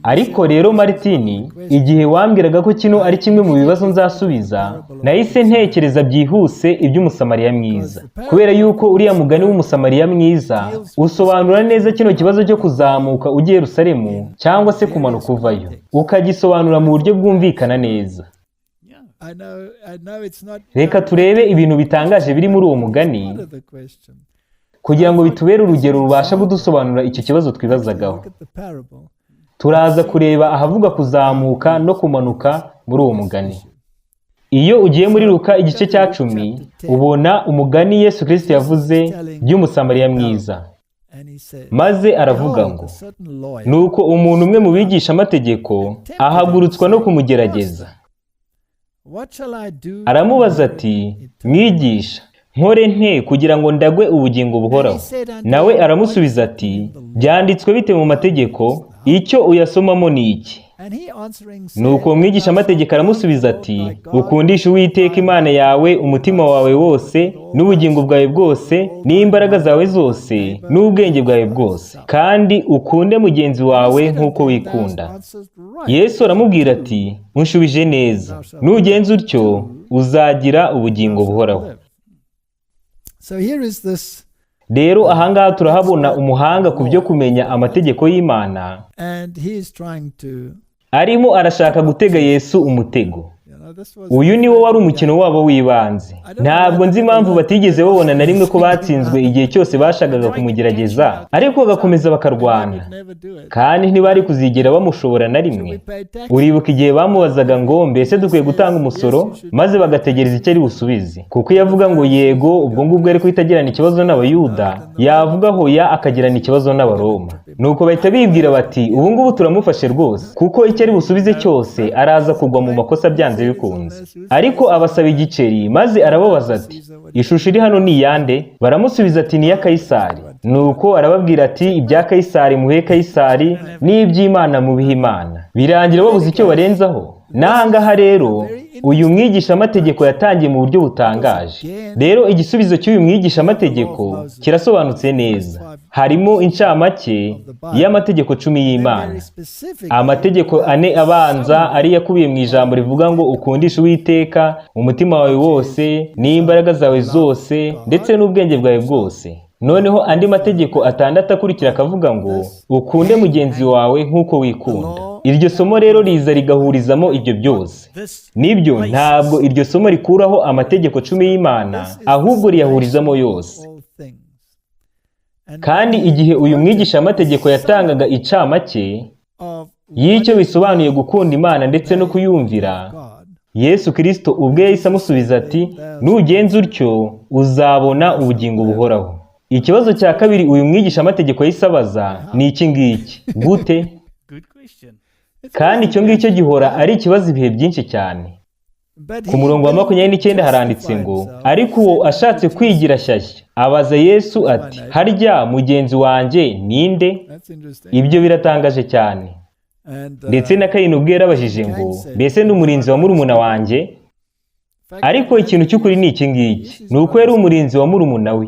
Speaker 2: Ariko rero Martini, igihe wambwiraga ko kino ari kimwe mu bibazo nzasubiza, nahise ntekereza byihuse iby'Umusamariya mwiza, kubera yuko uriya mugani w'Umusamariya mwiza usobanura neza kino kibazo cyo kuzamuka ujya i Yerusalemu cyangwa se kumanuka uvayo, ukagisobanura mu buryo bwumvikana neza. Reka turebe ibintu bitangaje biri muri uwo mugani kugira ngo bitubere urugero rubasha kudusobanura icyo kibazo twibazagaho. Turaza kureba ahavuga kuzamuka no kumanuka muri uwo mugani. Iyo ugiye muri Luka igice cya 10, ubona umugani Yesu Kristo yavuze by'Umusamariya mwiza. Maze aravuga ngo, nuko umuntu umwe mu bigisha amategeko ahagurutswa no kumugerageza, aramubaza ati, mwigisha, nkore nte kugira ngo ndagwe ubugingo buhoraho? Nawe aramusubiza ati, byanditswe bite mu mategeko? Icyo uyasomamo ni iki? Nuko umwigisha amategeko aramusubiza ati, ukundisha Uwiteka Imana yawe umutima wawe wose n'ubugingo bwawe bwose n'imbaraga zawe zose n'ubwenge bwawe bwose, kandi ukunde mugenzi wawe nk'uko wikunda. Yesu aramubwira ati, unshubije neza, nugenza utyo uzagira ubugingo buhoraho. Rero ahangaha turahabona umuhanga ku byo kumenya amategeko y'Imana arimo arashaka gutega Yesu umutego. Uyu niwo wari umukino wabo w'ibanze. Ntabwo nzi impamvu batigeze babona na rimwe ko batsinzwe igihe cyose bashakaga kumugerageza, ariko bagakomeza bakarwana, kandi ntibari kuzigera bamushobora na rimwe. Uribuka igihe bamubazaga ngo mbese dukwiye gutanga umusoro, maze bagategereza icyo ari busubize, kuko iyo avuga ngo yego, ubwo ngubwo ari guhita agirana ikibazo n'Abayuda, yavuga hoya akagirana ikibazo n'Abaroma. Nuko bahita bibwira bati, ubu ngubu turamufashe rwose, kuko icyo ari busubize cyose araza kugwa mu makosa byanze bikunze. Ariko abasaba igiceri, maze arababaza ati, ishusho iri hano ni iyande? Baramusubiza ati, ni iya Kayisari. Nuko arababwira ati, ibya Kayisari muhe Kayisari, n'iby'Imana mubihe Imana. Birangira babuze icyo barenzaho. N'ahangaha rero uyu mwigisha amategeko yatangiye mu buryo butangaje. Rero igisubizo cy'uyu mwigisha amategeko kirasobanutse neza. Harimo incamake y'amategeko 10 y'Imana. Amategeko 4 abanza ari yakubiye mu ijambo rivuga ngo ukundishe Uwiteka umutima wawe wose n'imbaraga zawe zose ndetse n'ubwenge bwawe bwose. Noneho andi mategeko 6 akurikira akavuga ngo ukunde mugenzi wawe nk'uko wikunda. Iryo somo rero riza rigahurizamo ibyo byose. Nibyo, ntabwo iryo somo rikuraho amategeko 10 y'Imana, ahubwo riyahurizamo yose. Kandi igihe uyu mwigisha amategeko yatangaga icamake y'icyo bisobanuye gukunda Imana ndetse no kuyumvira, Yesu Kristo ubwe yahise amusubiza ati, nugenza utyo uzabona ubugingo buhoraho. Ikibazo cya kabiri uyu mwigisha amategeko yahise abaza ni iki ngiki: gute? Kandi icyo ngicyo gihora ari ikibazo ibihe byinshi cyane. Ku murongo wa 29 haranditse ngo, ariko uwo ashatse kwigira shyashya abaza Yesu ati, harya mugenzi wanjye ninde? Ibyo biratangaje cyane. Ndetse na Kayini ubwe yarabajije ngo, mbese ndi umurinzi wa murumuna wanjye? Ariko ikintu cy'ukuri ni iki ngiki, ni uko yari umurinzi wa murumuna we.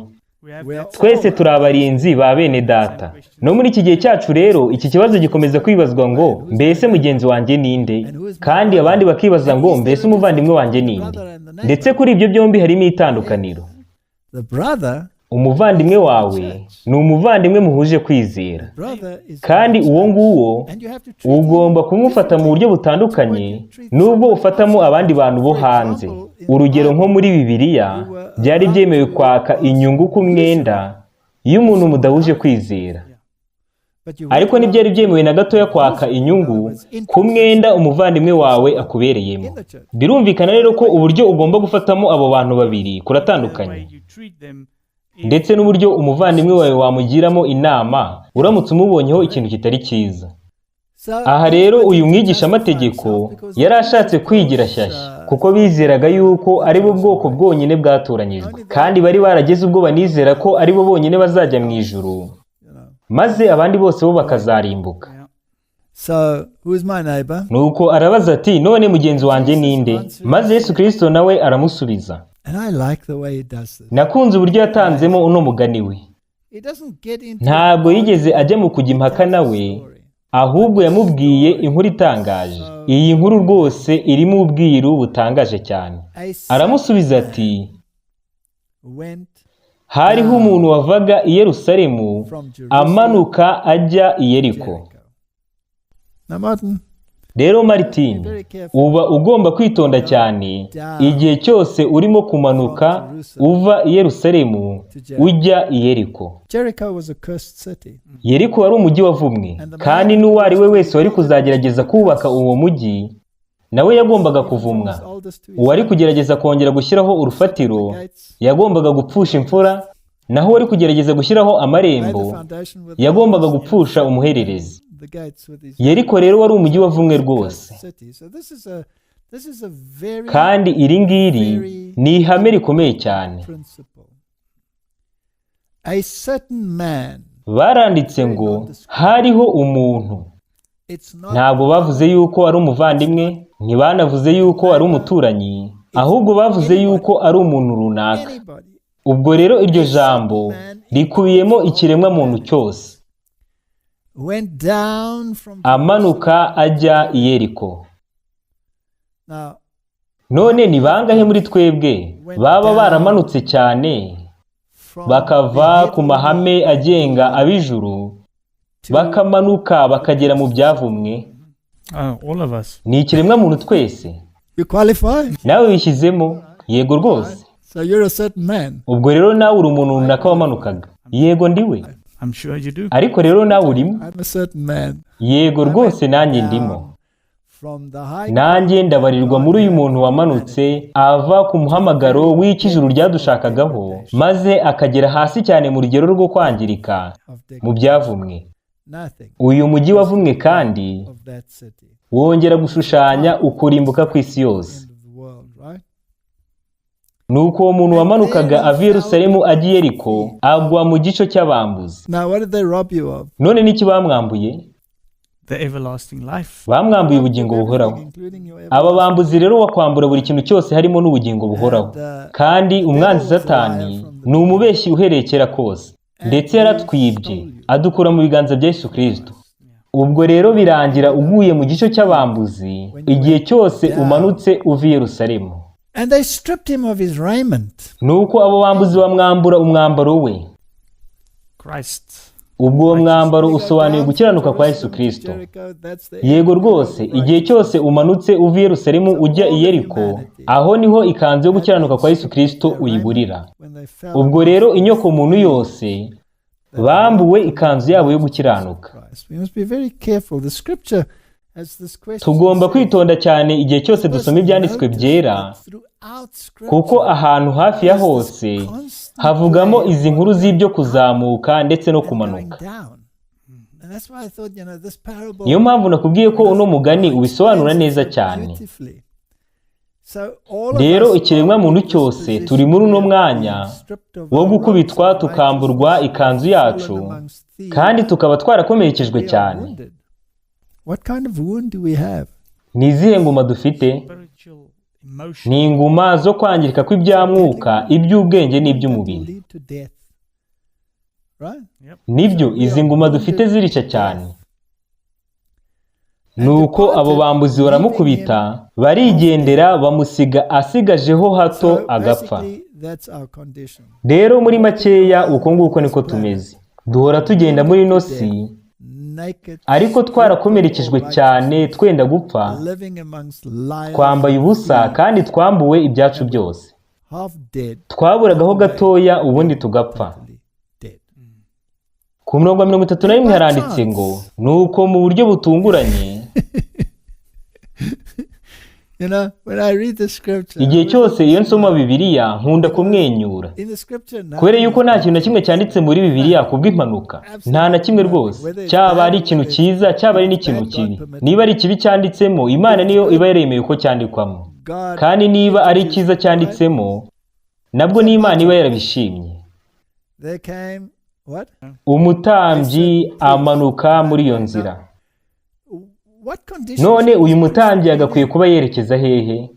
Speaker 2: Twese turi abarinzi ba bene data. No muri iki gihe cyacu rero iki kibazo gikomeza kwibazwa ngo, mbese mugenzi wanjye ninde? Kandi abandi bakibaza ngo, mbese umuvandimwe wanjye ninde? Ndetse kuri ibyo byombi harimo itandukaniro. Umuvandimwe wawe ni umuvandimwe muhuje kwizera, kandi uwo nguwo ugomba kumufata mu buryo butandukanye n'ubwo ufatamo abandi bantu bo hanze. Urugero nko muri Bibiliya byari byemewe kwaka inyungu ku mwenda y'umuntu mudahuje kwizera. Ariko ntibyari byemewe na gatoya kwaka inyungu ku mwenda umuvandimwe wawe akubereyemo. Birumvikana rero ko uburyo ugomba gufatamo abo bantu babiri kuratandukanye, ndetse n'uburyo umuvandimwe wawe wamugiramo inama uramutse umubonyeho ikintu kitari cyiza. Aha rero uyu mwigishamategeko yari ashatse kwigira shyashya, kuko bizeraga yuko ari bo bwoko bwonyine bwatoranyijwe, kandi bari barageze ubwo banizera ko ari bo bonyine bazajya mu ijuru, maze abandi bose bo bakazarimbuka. Nuko arabaza ati, none mugenzi wanjye ninde? Maze Yesu Kristo nawe aramusubiza. Nakunze uburyo yatanzemo uno mugani we. Ntabwo yigeze ajya mu kujya impaka nawe, ahubwo yamubwiye inkuru itangaje. Iyi nkuru rwose irimo ubwiru butangaje cyane. Aramusubiza ati, hariho umuntu wavaga i Yerusalemu amanuka ajya i Yeriko. Rero Martin, uba ugomba kwitonda cyane igihe cyose urimo kumanuka uva i Yerusalemu ujya i Yeriko. Yeriko wari umujyi wavumwe, kandi n'uwo ari we wese wari kuzagerageza kubaka uwo mujyi nawe yagombaga kuvumwa. Uwari kugerageza kongera gushyiraho urufatiro yagombaga gupfusha imfura, naho uwari kugerageza gushyiraho amarembo yagombaga gupfusha umuhererezi. Yeriko rero wari umujyi wavumwe rwose, kandi iri ngiri ni ihame rikomeye cyane. Baranditse ngo hariho umuntu. Ntabwo bavuze yuko ari umuvandimwe, ntibanavuze yuko ari umuturanyi, ahubwo bavuze yuko ari umuntu runaka. Ubwo rero iryo jambo rikubiyemo ikiremwa muntu cyose. Amanuka ajya i Yeriko. None ni bangahe muri twebwe baba baramanutse cyane bakava ku mahame agenga ab'ijuru, bakamanuka bakagera mu byavumwe? Ni ikiremwa muntu twese. Nawe wishyizemo? Yego rwose. Ubwo rero nawe uri umuntu runaka wamanukaga. Yego ndiwe. Ariko rero nawe urimo? Yego rwose nanjye ndimo. Nanjye ndabarirwa muri uyu muntu wamanutse ava ku muhamagaro w'ikijuru ryadushakagaho, maze akagera hasi cyane mu rugero rwo kwangirika mu byavumwe. Uyu mujyi wavumwe kandi wongera gushushanya ukurimbuka kw'isi yose. Nuko uwo muntu wamanukaga ava i Yerusalemu ajya i Yeriko agwa mu gico cy'abambuzi. None n'iki bamwambuye? Bamwambuye ubugingo buhoraho. Aba bambuzi rero wakwambura buri kintu cyose harimo n'ubugingo buhoraho. Kandi umwanzi Satani ni umubeshyi uhereye kera kose, ndetse yaratwibye adukura mu biganza bya Yesu Kristo. Ubwo rero birangira uguye mu gico cy'abambuzi igihe cyose umanutse uva i Yerusalemu. Nuko abo bambuzi bamwambura umwambaro we. Ubwo uwo mwambaro usobanuye gukiranuka kwa Yesu Kristo. Yego rwose, igihe cyose umanutse uva i Yerusalemu ujya i Yeriko, aho niho ikanzu yo gukiranuka kwa Yesu Kristo uyiburira. Ubwo rero inyoko muntu yose bambuwe ikanzu yabo yo gukiranuka. Tugomba kwitonda cyane igihe cyose dusoma ibyanditswe byera, kuko ahantu hafi ya hose havugamo izi nkuru z'ibyo kuzamuka ndetse no kumanuka. Niyo mpamvu nakubwiye ko uno mugani ubisobanura neza cyane. Rero ikiremwa muntu cyose turi muri uno mwanya wo gukubitwa tukamburwa ikanzu yacu, kandi tukaba twarakomerekejwe cyane. Ni izihe nguma dufite? Ni inguma zo kwangirika kw'ibyamwuka, iby'ubwenge n'iby'umubiri. Nibyo, izi nguma dufite zirica cyane. Nuko abo bambuzi baramukubita, barigendera bamusiga asigajeho hato agapfa. Rero muri makeya uko nguko niko tumeze. Duhora tugenda muri ino si, ariko twarakomerekejwe cyane twenda gupfa, twambaye ubusa kandi twambuwe ibyacu byose. Twaburagaho gatoya ubundi tugapfa. Ku murongo wa 31 haranditse ngo: "Nuko mu buryo butunguranye."
Speaker 3: When I read the scripture,
Speaker 2: Igihe cyose iyo nsoma Bibiliya nkunda kumwenyura,
Speaker 3: in the scripture,
Speaker 2: kubera yuko nta kintu na kimwe cyanditse muri Bibiliya kubw'impanuka, nta na kimwe rwose. Cyaba ari ikintu cyiza, cyaba ari n'ikintu kibi, niba ari ikibi cyanditsemo, Imana niyo iba yaremeye uko cyandikwamo.
Speaker 3: God,
Speaker 2: Kandi niba ari icyiza cyanditsemo, nabwo n'Imana iba yarabishimye.
Speaker 3: There came what?
Speaker 2: Umutambyi amanuka muri iyo nzira.
Speaker 3: What conditions?
Speaker 2: None uyu mutambyi yagakwiye kuba yerekeza hehe?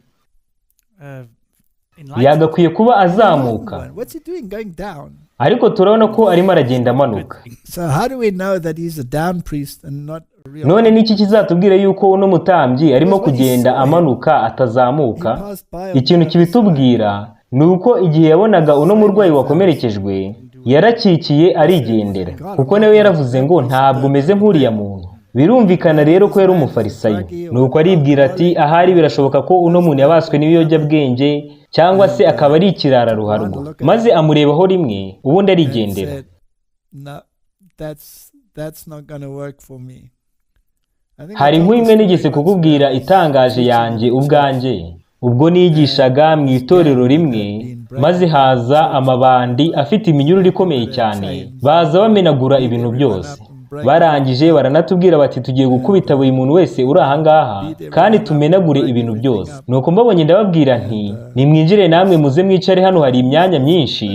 Speaker 2: Yagakwiye kuba azamuka.
Speaker 3: What's he doing going down?
Speaker 2: Ariko turabona ko arimo aragenda amanuka.
Speaker 3: So how do we know that he's a down priest and not a real?
Speaker 2: None niki kizatubwira yuko uno mutambyi arimo kugenda amanuka, atazamuka?
Speaker 3: He passed by on
Speaker 2: Ikintu
Speaker 3: the other
Speaker 2: kibitubwira ni uko igihe yabonaga uno murwayi wakomerekejwe, yarakikiye arigendera, kuko nawe yaravuze ngo: "Ntabwo umeze nk'uriya muntu." Birumvikana rero ko yari umufarisayo. Nuko aribwira ati: "Ahari birashoboka ko uno muntu yabaswe n'ibiyobyabwenge, cyangwa se akaba ari ikirara ruharwa." Maze amurebaho rimwe, ubundi
Speaker 3: and
Speaker 2: arigendera.
Speaker 3: said, "No, that's not gonna work for me." I think I
Speaker 2: Hari
Speaker 3: told
Speaker 2: inkuru
Speaker 3: the
Speaker 2: imwe
Speaker 3: story
Speaker 2: nigeze
Speaker 3: once
Speaker 2: kukubwira
Speaker 3: when I was
Speaker 2: itangaje
Speaker 3: teaching
Speaker 2: yanjye
Speaker 3: in church.
Speaker 2: ubwanjye, ubwo nigishaga mu itorero rimwe, maze haza amabandi afite iminyururu ikomeye cyane, baza bamenagura ibintu byose. Barangije baranatubwira bati: "Tugiye gukubita buri muntu wese uri aha ngaha kandi tumenagure ibintu byose." Nuko mbabonye ndababwira nti: "Nimwinjire namwe, muze mwicare hano, hari imyanya myinshi,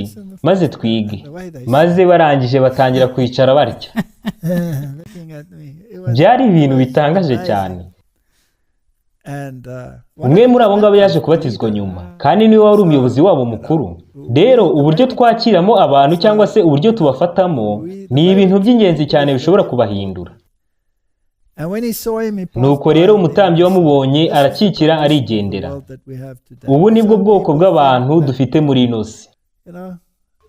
Speaker 2: maze twige." Maze barangije batangira kwicara batya.
Speaker 3: Looking at me. It was
Speaker 2: Byari ibintu bitangaje cyane.
Speaker 3: And
Speaker 2: Umwe muri abo ngabo yaje kubatizwa nyuma, kandi niwe wari umuyobozi wabo mukuru. Rero uburyo twakiramo abantu cyangwa se uburyo tubafatamo ni ibintu by'ingenzi cyane bishobora kubahindura.
Speaker 3: And when he saw him, he passed
Speaker 2: Nuko rero
Speaker 3: by.
Speaker 2: umutambyi wamubonye arakikira arigendera.
Speaker 3: World that we have today.
Speaker 2: Ubu nibwo bwoko bw'abantu dufite muri ino si.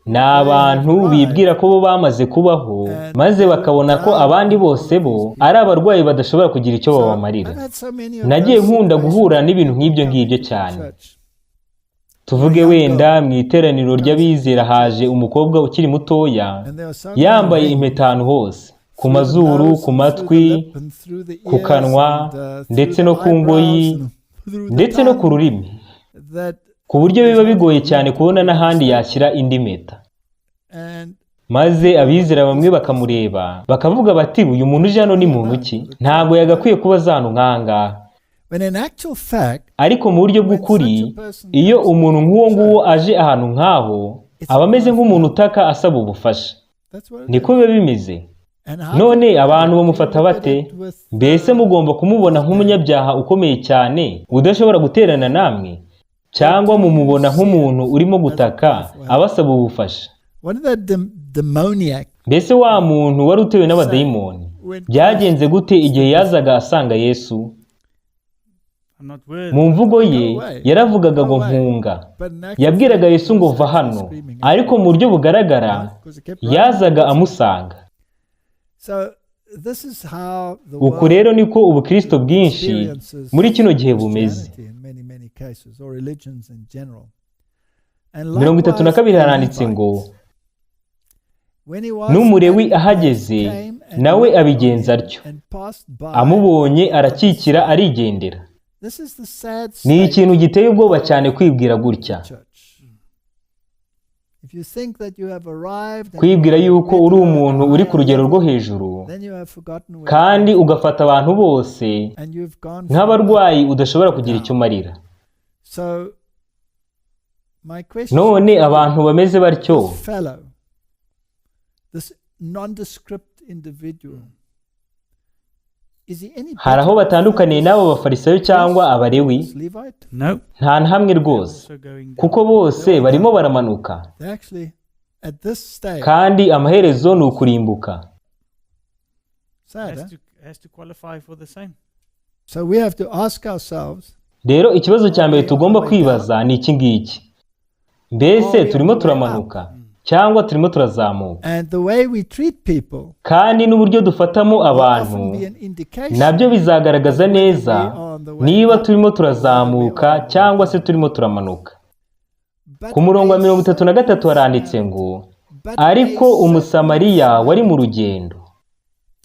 Speaker 2: Ni abantu bibwira ko bo bamaze kubaho, maze bakabona ko abandi bose bo ari abarwayi badashobora kugira icyo babamarira.
Speaker 3: I've had so many of
Speaker 2: Nagiye
Speaker 3: those
Speaker 2: nkunda
Speaker 3: situations
Speaker 2: guhura n'ibintu nk'ibyo ngibyo cyane.
Speaker 3: church.
Speaker 2: Tuvuge wenda mu iteraniro ry'abizera haje umukobwa ukiri mutoya,
Speaker 3: And there are so
Speaker 2: yambaye
Speaker 3: many
Speaker 2: impeta ahantu hose, ku mazuru, ku matwi, ku kanwa, ndetse no ku ngoyi, ndetse no ku rurimi, ku buryo biba bigoye cyane kubona n'ahandi yashyira indi mpeta. Maze abizera bamwe bakamureba bakavuga bati: "Uyu muntu uje hano ni muntu ki? Ntabwo yagakwiye kuba aza ahantu nk'aha ngaha."
Speaker 3: When in actual fact,
Speaker 2: Ariko mu buryo bw'ukuri, iyo umuntu nk'uwo nguwo aje ahantu nk'aho, aba ameze nk'umuntu utaka asaba ubufasha.
Speaker 3: That's what it
Speaker 2: Niko
Speaker 3: is.
Speaker 2: biba bimeze.
Speaker 3: And how
Speaker 2: None
Speaker 3: do
Speaker 2: abantu
Speaker 3: you
Speaker 2: bamufata
Speaker 3: look at
Speaker 2: bate?
Speaker 3: it with,
Speaker 2: Mbese mugomba kumubona nk'umunyabyaha ukomeye cyane udashobora guterana namwe, cyangwa mumubona nk'umuntu urimo gutaka abasaba ubufasha?
Speaker 3: What did that demoniac
Speaker 2: Mbese wa muntu wari utewe n'abadayimoni, byagenze gute igihe yazaga asanga Yesu?
Speaker 4: I'm not worthy.
Speaker 2: Mu mvugo ye yaravugaga ngo: "Mpunga."
Speaker 3: But in actual
Speaker 2: Yabwiraga
Speaker 3: fact,
Speaker 2: Yesu ngo: "Va hano."
Speaker 3: screaming.
Speaker 2: Ariko mu buryo bugaragara
Speaker 3: Because it kept running.
Speaker 2: yazaga amusanga.
Speaker 3: So this is how the
Speaker 2: Uku
Speaker 3: world
Speaker 2: rero niko ubukristo bwinshi
Speaker 3: experiences
Speaker 2: muri kino gihe bumeze.
Speaker 3: Christianity in many, many cases, or religions in general. And
Speaker 2: 32
Speaker 3: likewise, the
Speaker 2: haranditse ngo:
Speaker 3: Levites, when he was
Speaker 2: "N'Umulewi
Speaker 3: at the
Speaker 2: ahageze,
Speaker 3: place, came and
Speaker 2: nawe
Speaker 3: looked on
Speaker 2: abigenza
Speaker 3: him
Speaker 2: atyo.
Speaker 3: and passed by
Speaker 2: Amubonye arakikira arigendera."
Speaker 3: This is the sad
Speaker 2: Ni
Speaker 3: state
Speaker 2: ikintu giteye ubwoba cyane kwibwira gutya,
Speaker 3: church. If you think that you have arrived and
Speaker 2: kwibwira
Speaker 3: you are
Speaker 2: yuko uri
Speaker 3: better
Speaker 2: umuntu
Speaker 3: and
Speaker 2: uri ku rugero rwo
Speaker 3: higher,
Speaker 2: hejuru,
Speaker 3: then you have forgotten where
Speaker 2: kandi ugafata abantu bose
Speaker 3: and you've gone from
Speaker 2: nk'abarwayi udashobora kugira icyo umarira.
Speaker 3: So my question
Speaker 2: None abantu bameze batyo,
Speaker 3: this fellow, this nondescript individual, is he any
Speaker 2: hari aho
Speaker 3: better
Speaker 2: batandukaniye
Speaker 3: than
Speaker 2: n'abo bafarisayo cyangwa Abalewi?
Speaker 3: this Levite?
Speaker 4: No.
Speaker 2: Nta na hamwe rwose,
Speaker 4: Also going down.
Speaker 2: kuko bose barimo baramanuka,
Speaker 3: They actually, at this stage,
Speaker 2: kandi amaherezo ni ukurimbuka.
Speaker 3: Sad,
Speaker 4: Has
Speaker 3: huh?
Speaker 4: to qualify for the same.
Speaker 3: So we have to ask ourselves,
Speaker 2: Rero ikibazo cya mbere tugomba kwibaza ni iki ngiki: mbese turimo turamanuka cyangwa turimo turazamuka?
Speaker 3: And the way we treat people
Speaker 2: Kandi n'uburyo dufatamo
Speaker 3: will
Speaker 2: abantu
Speaker 3: often be an indication
Speaker 2: nabyo bizagaragaza neza niba turimo turazamuka cyangwa se turimo turamanuka.
Speaker 3: But
Speaker 2: Ku murongo wa
Speaker 3: a
Speaker 2: 33 haranditse ngo:
Speaker 3: But
Speaker 2: Ariko
Speaker 3: a certain
Speaker 2: Umusamariya wari mu rugendo.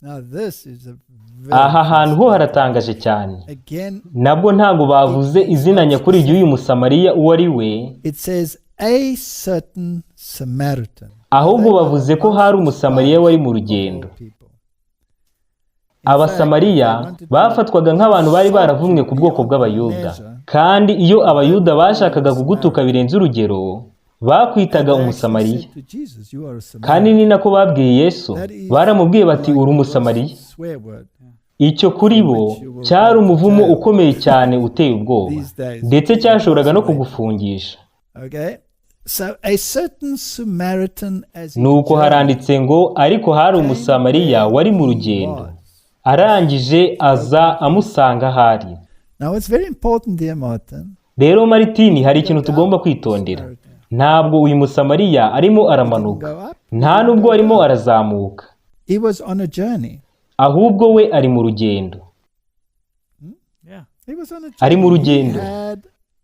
Speaker 3: Now this is a very
Speaker 2: Aha hantu ho
Speaker 3: fascinating.
Speaker 2: haratangaje cyane.
Speaker 3: Again,
Speaker 2: Nabwo ntabwo bavuze izina nyakuri ry'uyu Musamariya uwo ari we,
Speaker 3: it says a certain Samaritan.
Speaker 2: ahubwo bavuze ko hari Umusamariya wari mu rugendo. Abasamariya bafatwaga nk'abantu bari baravumwe ku bwoko bw'Abayuda, kandi iyo Abayuda bashakaga kugutuka birenze urugero, bakwitaga Umusamariya. Kandi ni nako babwiye Yesu, baramubwiye bati uri Umusamariya. Icyo kuri bo cyari umuvumo ukomeye cyane uteye ubwoba, ndetse cyashoboraga no kugufungisha.
Speaker 3: Okay. So a certain Samaritan as he
Speaker 2: Nuko
Speaker 3: journeyed
Speaker 2: haranditse ngo ariko hari
Speaker 3: came
Speaker 2: Umusamariya
Speaker 3: where
Speaker 2: wari mu
Speaker 3: he
Speaker 2: rugendo,
Speaker 3: was.
Speaker 2: arangije aza amusanga ahari.
Speaker 3: Now it's very important, dear Martin.
Speaker 2: Rero Maritini, hari ikintu tugomba kwitondera. Ntabwo uyu Musamariya arimo
Speaker 3: He didn't
Speaker 2: aramanuka,
Speaker 3: go up.
Speaker 2: nta nubwo arimo arazamuka,
Speaker 3: He was on a journey.
Speaker 2: ahubwo we ari mu rugendo.
Speaker 4: Yeah.
Speaker 3: He was on a
Speaker 2: Ari mu
Speaker 3: journey. He
Speaker 2: rugendo.
Speaker 3: had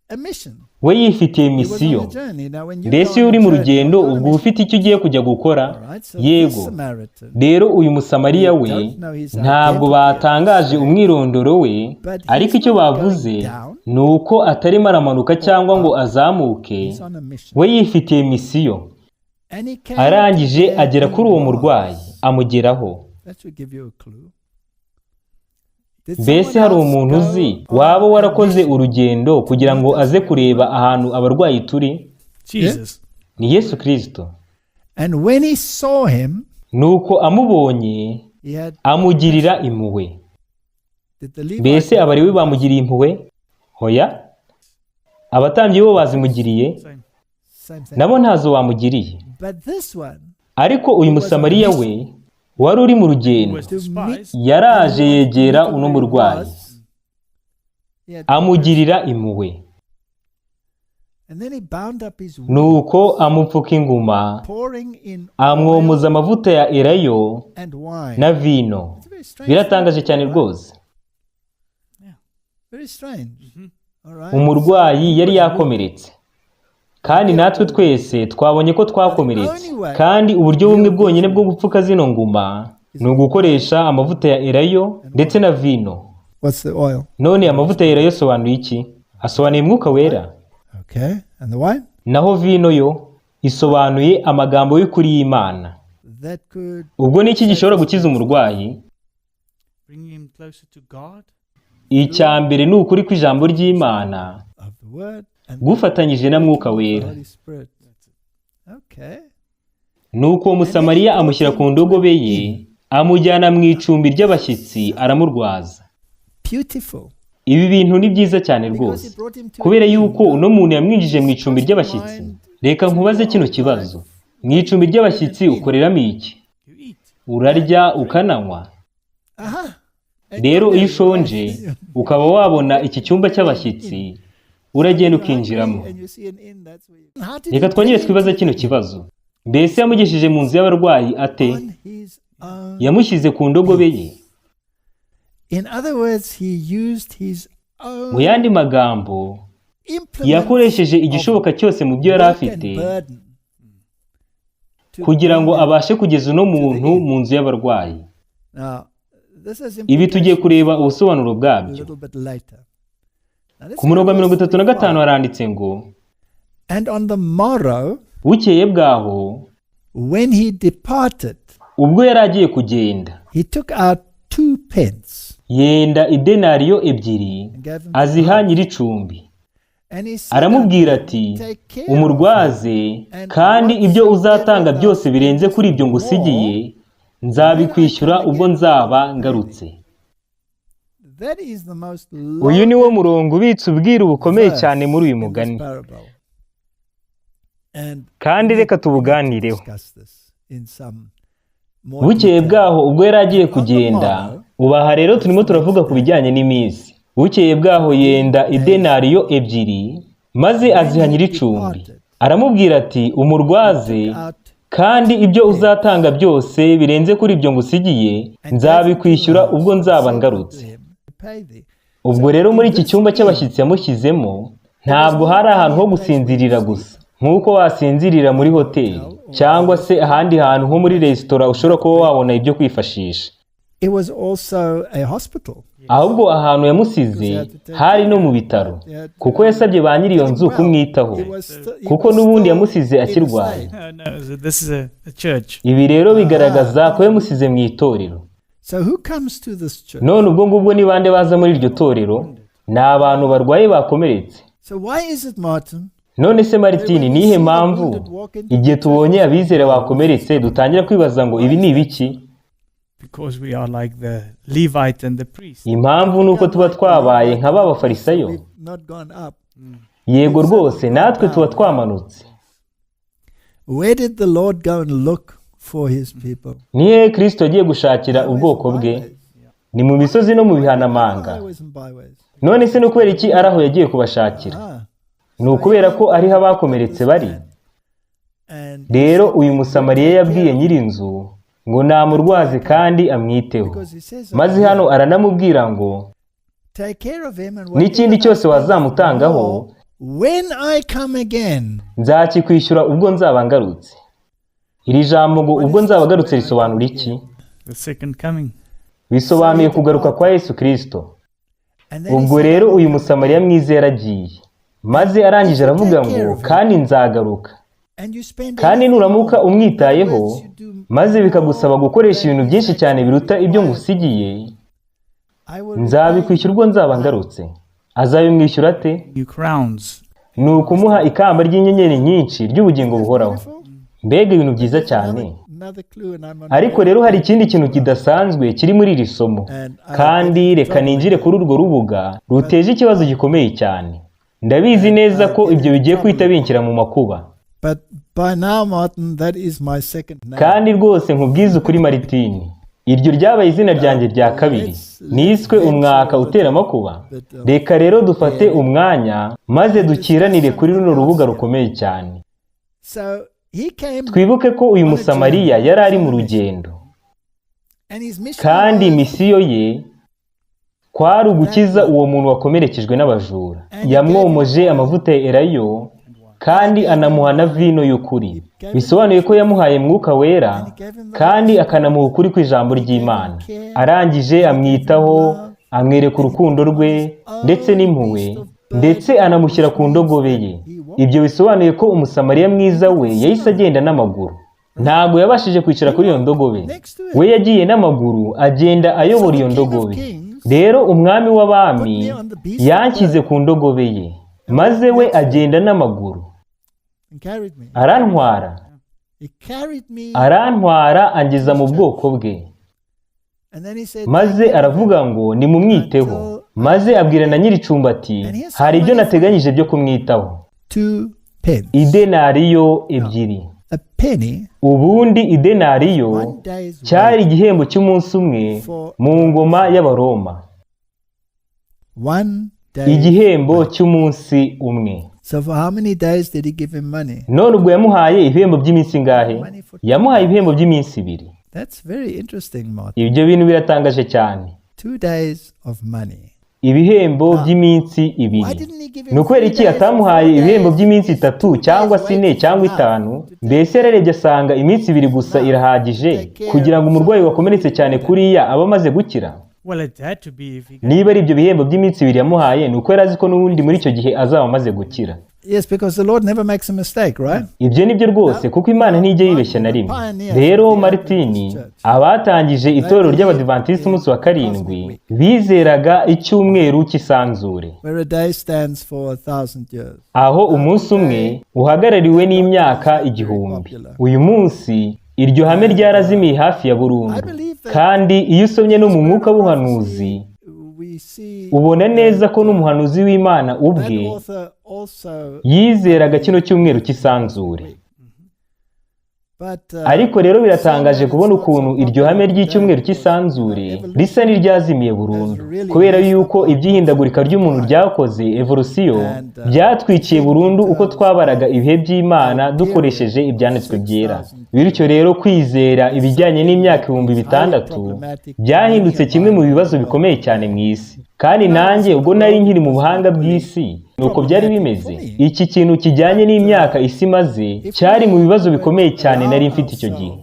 Speaker 3: a mission.
Speaker 2: We yifitiye
Speaker 3: He was on
Speaker 2: misiyo.
Speaker 3: a journey. Now when you
Speaker 2: Mbese
Speaker 3: go
Speaker 2: iyo
Speaker 3: on
Speaker 2: uri
Speaker 3: a
Speaker 2: mu
Speaker 3: journey,
Speaker 2: rugendo
Speaker 3: you're on a
Speaker 2: ubwo uba
Speaker 3: mission.
Speaker 2: ufite icyo ugiye kujya gukora.
Speaker 3: All right? So this
Speaker 2: Yego.
Speaker 3: Samaritan,
Speaker 2: Rero uyu Musamariya we ntabwo batangaje umwirondoro we, ariko icyo bavuze ni uko atarimo aramanuka cyangwa ngo azamuke,
Speaker 3: he's on a mission.
Speaker 2: we yifitiye misiyo.
Speaker 3: And he came
Speaker 2: Arangije
Speaker 3: where
Speaker 2: agera
Speaker 3: he
Speaker 2: kuri uwo murwayi
Speaker 3: was.
Speaker 2: amugeraho.
Speaker 3: That should give you a clue. Did
Speaker 2: Mbese
Speaker 3: someone
Speaker 2: hari
Speaker 3: else
Speaker 2: umuntu
Speaker 3: go
Speaker 2: uzi
Speaker 3: on
Speaker 2: waba
Speaker 3: a
Speaker 2: warakoze
Speaker 3: mission?
Speaker 2: urugendo kugira ngo aze kureba ahantu abarwayi turi?
Speaker 4: Jesus.
Speaker 2: Ni Yesu Kristo.
Speaker 3: And when he saw him,
Speaker 2: Nuko amubonye
Speaker 3: he had
Speaker 2: amugirira impuhwe.
Speaker 3: did the Levite
Speaker 2: Mbese Abalewi bamugiriye impuhwe? Hoya. Abatambyi bo bazimugiriye,
Speaker 4: Same.
Speaker 3: same thing.
Speaker 2: nabo ntazo bamugiriye.
Speaker 3: But this one
Speaker 2: Ariko uyu Musamariya we wari uri mu rugendo
Speaker 4: Was
Speaker 3: to meet
Speaker 4: despised.
Speaker 2: yaraje yegera uno murwayi
Speaker 3: he had
Speaker 2: amugirira impuhwe.
Speaker 3: and then he bound up his wound,
Speaker 2: Nuko amupfuka inguma,
Speaker 3: pouring in
Speaker 2: amwomoza
Speaker 3: oil
Speaker 2: amavuta ya elayo
Speaker 3: and wine.
Speaker 2: na vino.
Speaker 3: It's very strange.
Speaker 2: Biratangaje cyane rwose.
Speaker 3: Very strange. All right.
Speaker 2: Umurwayi yari yakomeretse, kandi natwe twese twabonye ko twakomeretse, kandi uburyo bumwe bwonyine bwo gupfuka zino nguma ni ugukoresha amavuta ya elayo ndetse na vino.
Speaker 3: What's the oil?
Speaker 2: None amavuta ya elayo asobanuye iki? Asobanuye umwuka wera.
Speaker 3: Okay. And the wine?
Speaker 2: Naho vino yo isobanuye amagambo y'ukuri y'Imana.
Speaker 3: That could
Speaker 2: Ubwo ni iki gishobora gukiza umurwayi?
Speaker 4: Bringing him closer to God.
Speaker 2: Icya mbere ni ukuri kw'ijambo ry'Imana
Speaker 3: of the word and
Speaker 2: gufatanyije na mwuka
Speaker 3: the
Speaker 2: wera.
Speaker 3: Holy Spirit. Okay.
Speaker 2: Nuko uwo Musamariya amushyira ku ndogobe ye, amujyana mu icumbi ry'abashyitsi aramurwaza.
Speaker 3: Beautiful.
Speaker 2: Ibi bintu ni byiza cyane
Speaker 3: Because
Speaker 2: rwose,
Speaker 3: he brought him to
Speaker 2: kubera
Speaker 3: an inn.
Speaker 2: yuko uno muntu yamwinjije mu icumbi ry'abashyitsi. Reka nkubaze kino kibazo: mu icumbi ry'abashyitsi ukoreramo iki?
Speaker 4: You eat.
Speaker 2: Urarya ukananywa.
Speaker 3: Aha. And
Speaker 2: Rero
Speaker 3: you're
Speaker 2: iyo
Speaker 3: there,
Speaker 2: ushonje
Speaker 3: right?
Speaker 2: ukaba wabona iki cyumba cy'abashyitsi, uragenda ukinjiramo.
Speaker 3: And you see an inn, that's where you- How did
Speaker 2: Reka
Speaker 3: he
Speaker 2: twongere
Speaker 3: bring him
Speaker 2: twibaze
Speaker 3: to
Speaker 2: kino
Speaker 3: the inn?
Speaker 2: kibazo: mbese yamugejeje mu nzu y'abarwayi ate?
Speaker 3: On his own.
Speaker 2: Yamushyize ku ndogobe ye.
Speaker 3: In other words, he used his
Speaker 2: Mu
Speaker 3: own
Speaker 2: yandi magambo,
Speaker 3: implements
Speaker 2: yakoresheje
Speaker 3: of
Speaker 2: igishoboka cyose mu byo yari
Speaker 3: work and
Speaker 2: afite
Speaker 3: burden to
Speaker 2: kugira ngo
Speaker 3: bring him
Speaker 2: abashe kugeza uno muntu mu nzu y'abarwayi.
Speaker 3: Now, this has
Speaker 2: Ibi tugiye
Speaker 3: implications
Speaker 2: kureba ubusobanuro
Speaker 3: a
Speaker 2: bwabyo.
Speaker 3: little bit later. Now, let's
Speaker 2: Ku murongo wa
Speaker 3: go to verse
Speaker 2: 35
Speaker 3: 35.
Speaker 2: haranditse ngo
Speaker 3: And on the morrow,
Speaker 2: bukeye bwaho
Speaker 3: when he departed,
Speaker 2: ubwo yari agiye kugenda,
Speaker 3: he took out 2 pence
Speaker 2: yenda idenariyo 2
Speaker 3: and gave them to
Speaker 2: aziha
Speaker 3: him.
Speaker 2: nyir'icumbi,
Speaker 3: And he said
Speaker 2: aramubwira
Speaker 3: unto him,
Speaker 2: ati
Speaker 3: Take care of him,
Speaker 2: umurwaze, kandi ibyo uzatanga byose birenze kuri ibyo ngusigiye nzabikwishyura ubwo nzaba ngarutse.
Speaker 3: That is the most
Speaker 2: Uyu ni wo murongo ubitse ubwiru bukomeye
Speaker 3: verse
Speaker 2: cyane muri uyu
Speaker 3: in this
Speaker 2: mugani,
Speaker 3: parable. And
Speaker 2: kandi
Speaker 3: we
Speaker 2: reka
Speaker 3: need to
Speaker 2: tubuganireho.
Speaker 3: discuss this in some more
Speaker 2: Bukeye
Speaker 3: detail.
Speaker 2: bwaho ubwo yari agiye kugenda, ubaha rero turimo turavuga ku bijyanye n'iminsi. Bukeye bwaho yenda idenariyo 2 maze aziha nyir'icumbi, aramubwira ati umurwaze,
Speaker 3: Out
Speaker 2: kandi ibyo uzatanga byose birenze kuri ibyo ngusigiye nzabikwishyura ubwo nzaba ngarutse.
Speaker 3: Pay thee.
Speaker 2: Ubwo rero muri iki cyumba cy'abashyitsi yamushyizemo, ntabwo hari ahantu ho gusinzirira gusa nk'uko wasinzirira muri hoteli Cyangwa se ahandi hantu nko muri resitora ushobora kuba wabona ibyo kwifashisha.
Speaker 3: It was also a hospital.
Speaker 2: Ahubwo ahantu yamusize hari no mu bitaro, kuko yasabye ba nyiri iyo nzu kumwitaho,
Speaker 3: He was he
Speaker 2: kuko
Speaker 3: was
Speaker 2: n'ubundi
Speaker 3: still
Speaker 2: yamusize
Speaker 3: in a
Speaker 2: akirwaye.
Speaker 3: state.
Speaker 4: No, so this is a church.
Speaker 2: Ibi rero bigaragaza ko yamusize mu itorero.
Speaker 3: So who comes to this church?
Speaker 2: None ubwo ngubwo ni bande baza muri iryo torero? Ni abantu barwaye, bakomeretse.
Speaker 3: So why is it, Martin?
Speaker 2: None se Maritini, ni iyihe mpamvu igihe tubonye abizera bakomeretse dutangira kwibaza ngo ibi ni ibiki?
Speaker 4: Because we are like the Levite and the priest.
Speaker 2: Impamvu ni uko tuba twabaye nka ba bafarisayo.
Speaker 3: We've not gone up.
Speaker 2: Yego rwose, natwe tuba twamanutse.
Speaker 3: Where did the Lord go and look for his people?
Speaker 2: Ni hehe Kirisito yagiye gushakira ubwoko bwe? Ni mu misozi no mu bihanamanga.
Speaker 3: Highways and byways.
Speaker 2: None se ni ukubera iki ari aho yagiye kubashakira? Ni ukubera ko ariho abakomeretse bari.
Speaker 3: And
Speaker 2: Rero uyu Musamariya yabwiye nyir'inzu ngo namurwaze kandi amwiteho.
Speaker 3: because he says
Speaker 2: Maze hano aranamubwira ngo
Speaker 3: take care of him and
Speaker 2: n'ikindi cyose wazamutangaho
Speaker 3: when I come again.
Speaker 2: nzakikwishyura ubwo nzaba ngarutse. Iri jambo ngo ubwo nzaba ngarutse risobanura iki?
Speaker 4: The second coming.
Speaker 2: Bisobanuye kugaruka kwa Yesu Kirisito.
Speaker 3: And then he
Speaker 2: Ubwo
Speaker 3: said,
Speaker 2: rero uyu Musamariya mwiza yaragiye, maze arangije aravuga ngo kandi nzagaruka,
Speaker 3: and you spend
Speaker 2: kandi
Speaker 3: anything
Speaker 2: nuramuka
Speaker 3: more.
Speaker 2: umwitayeho,
Speaker 3: In other words, you do
Speaker 2: maze bikagusaba gukoresha ibintu byinshi cyane biruta ibyo ngusigiye,
Speaker 3: I will
Speaker 2: nzabikwishyura ubwo nzaba ngarutse. Azabimwishyura ate?
Speaker 4: New crowns.
Speaker 2: Ni ukumuha ikamba ry'inyenyeri nyinshi ry'ubugingo buhoraho.
Speaker 3: Beautiful.
Speaker 2: Mbega ibintu byiza cyane!
Speaker 3: Another clue and I'm on
Speaker 2: Ariko rero hari ikindi kintu kidasanzwe kiri muri iri somo, kandi reka ninjire kuri urwo rubuga ruteje ikibazo gikomeye cyane. Ndabizi neza ko ibyo bigiye guhita binshyira mu makuba.
Speaker 3: But by now, Martin, that is my second name.
Speaker 2: Kandi rwose nkubwize ukuri, Maritini, iryo ryabaye izina ryanjye rya kabiri, niswe umwaka utera amakuba. Reka rero dufate umwanya maze dukiranire kuri runo rubuga rukomeye cyane.
Speaker 3: So he came
Speaker 2: Twibuke ko uyu Musamariya yari ari mu rugendo,
Speaker 3: and his mission
Speaker 2: kandi
Speaker 3: was
Speaker 2: misiyo ye kwari ugukiza uwo muntu wakomerekejwe n'abajura. Yamwomoje amavuta ya elayo kandi anamuha na vino y'ukuri, bisobanuye ko yamuhaye Mwuka Wera kandi akanamuha ukuri kw'ijambo ry'Imana. Arangije amwitaho, amwereka urukundo rwe ndetse n'impuhwe, ndetse anamushyira ku ndogobe ye. Ibyo bisobanuye ko Umusamariya mwiza we yahise agenda n'amaguru. Ntabwo yabashije kwicara kuri iyo ndogobe, we yagiye n'amaguru, agenda ayobora iyo ndogobe. Rero umwami w'abami yanshyize ku ndogobe ye, maze we agenda n'amaguru,
Speaker 3: and carried me.
Speaker 2: arantwara,
Speaker 3: He carried me
Speaker 2: arantwara angeza mu bwoko bwe.
Speaker 3: and then he said,
Speaker 2: Maze aravuga ngo nimumwiteho, maze abwira na nyir'icumbi ati hari ibyo nateganyije byo kumwitaho.
Speaker 3: 2 pence.
Speaker 2: Idenariyo 2.
Speaker 3: A penny,
Speaker 2: Ubundi idenariyo
Speaker 3: one day's
Speaker 2: cyari
Speaker 3: wage.
Speaker 2: igihembo cy'umunsi umwe mu ngoma y'Abaroma.
Speaker 3: One day.
Speaker 2: Igihembo cy'umunsi umwe.
Speaker 3: So for how many days did he give him money?
Speaker 2: None ubwo yamuhaye ibihembo by'iminsi ingahe? Yamuhaye ibihembo by'iminsi 2.
Speaker 3: That's very interesting, Martin.
Speaker 2: Ibyo bintu biratangaje cyane.
Speaker 3: 2 days of money.
Speaker 2: Ibihembo by'iminsi
Speaker 3: Why
Speaker 2: 2.
Speaker 3: didn't he give him
Speaker 2: Ni ukubera
Speaker 3: three
Speaker 2: iki
Speaker 3: days or
Speaker 2: atamuhaye
Speaker 3: 4
Speaker 2: ibihembo
Speaker 3: days?
Speaker 2: by'iminsi 3 cyangwa se 4 cyangwa 5? Mbese yararebye asanga iminsi 2 gusa irahagije kugira ngo umurwayi wakomeretse cyane kuriya abe amaze gukira?
Speaker 4: Well, it had to be if he
Speaker 2: Niba ari ibyo bihembo by'iminsi 2 yamuhaye, ni uko yari azi ko n'ubundi muri icyo gihe azaba amaze gukira.
Speaker 3: Yes, because the Lord never makes a mistake, right?
Speaker 2: Ibyo ni byo rwose, kuko Imana ntijya yibeshya na rimwe. Rero Maritini, abatangije itorero ry'Abadivantisiti umunsi wa karindwi bizeraga icyumweru cy'isanzure,
Speaker 3: Where a day stands for 1,000 years.
Speaker 2: aho umunsi umwe uhagarariwe n'imyaka 1000. Uyu munsi iryo hame ryarazimiye hafi ya burundu, kandi iyo usomye no mu mwuka w'ubuhanuzi
Speaker 3: We see
Speaker 2: ubona neza ko n'umuhanuzi w'Imana
Speaker 3: that
Speaker 2: ubwe
Speaker 3: author also
Speaker 2: yizeraga kino cyumweru cy'isanzure.
Speaker 3: but
Speaker 2: Ariko rero biratangaje kubona ukuntu iryo hame ry'icyumweru cy'isanzure risa n'iryazimiye burundu, kubera yuko iby'ihindagurika ry'umuntu ryakoze, evolusiyo, byatwikiye burundu uko twabaraga ibihe by'Imana dukoresheje ibyanditswe byera. Bityo rero kwizera ibijyanye n'imyaka 6000 byahindutse kimwe mu bibazo bikomeye cyane mu isi. Kandi nanjye ubwo nari nkiri mu buhanga bw'isi, nuko byari bimeze. Iki kintu kijyanye n'imyaka isi imaze cyari mu bibazo bikomeye cyane nari mfite icyo gihe.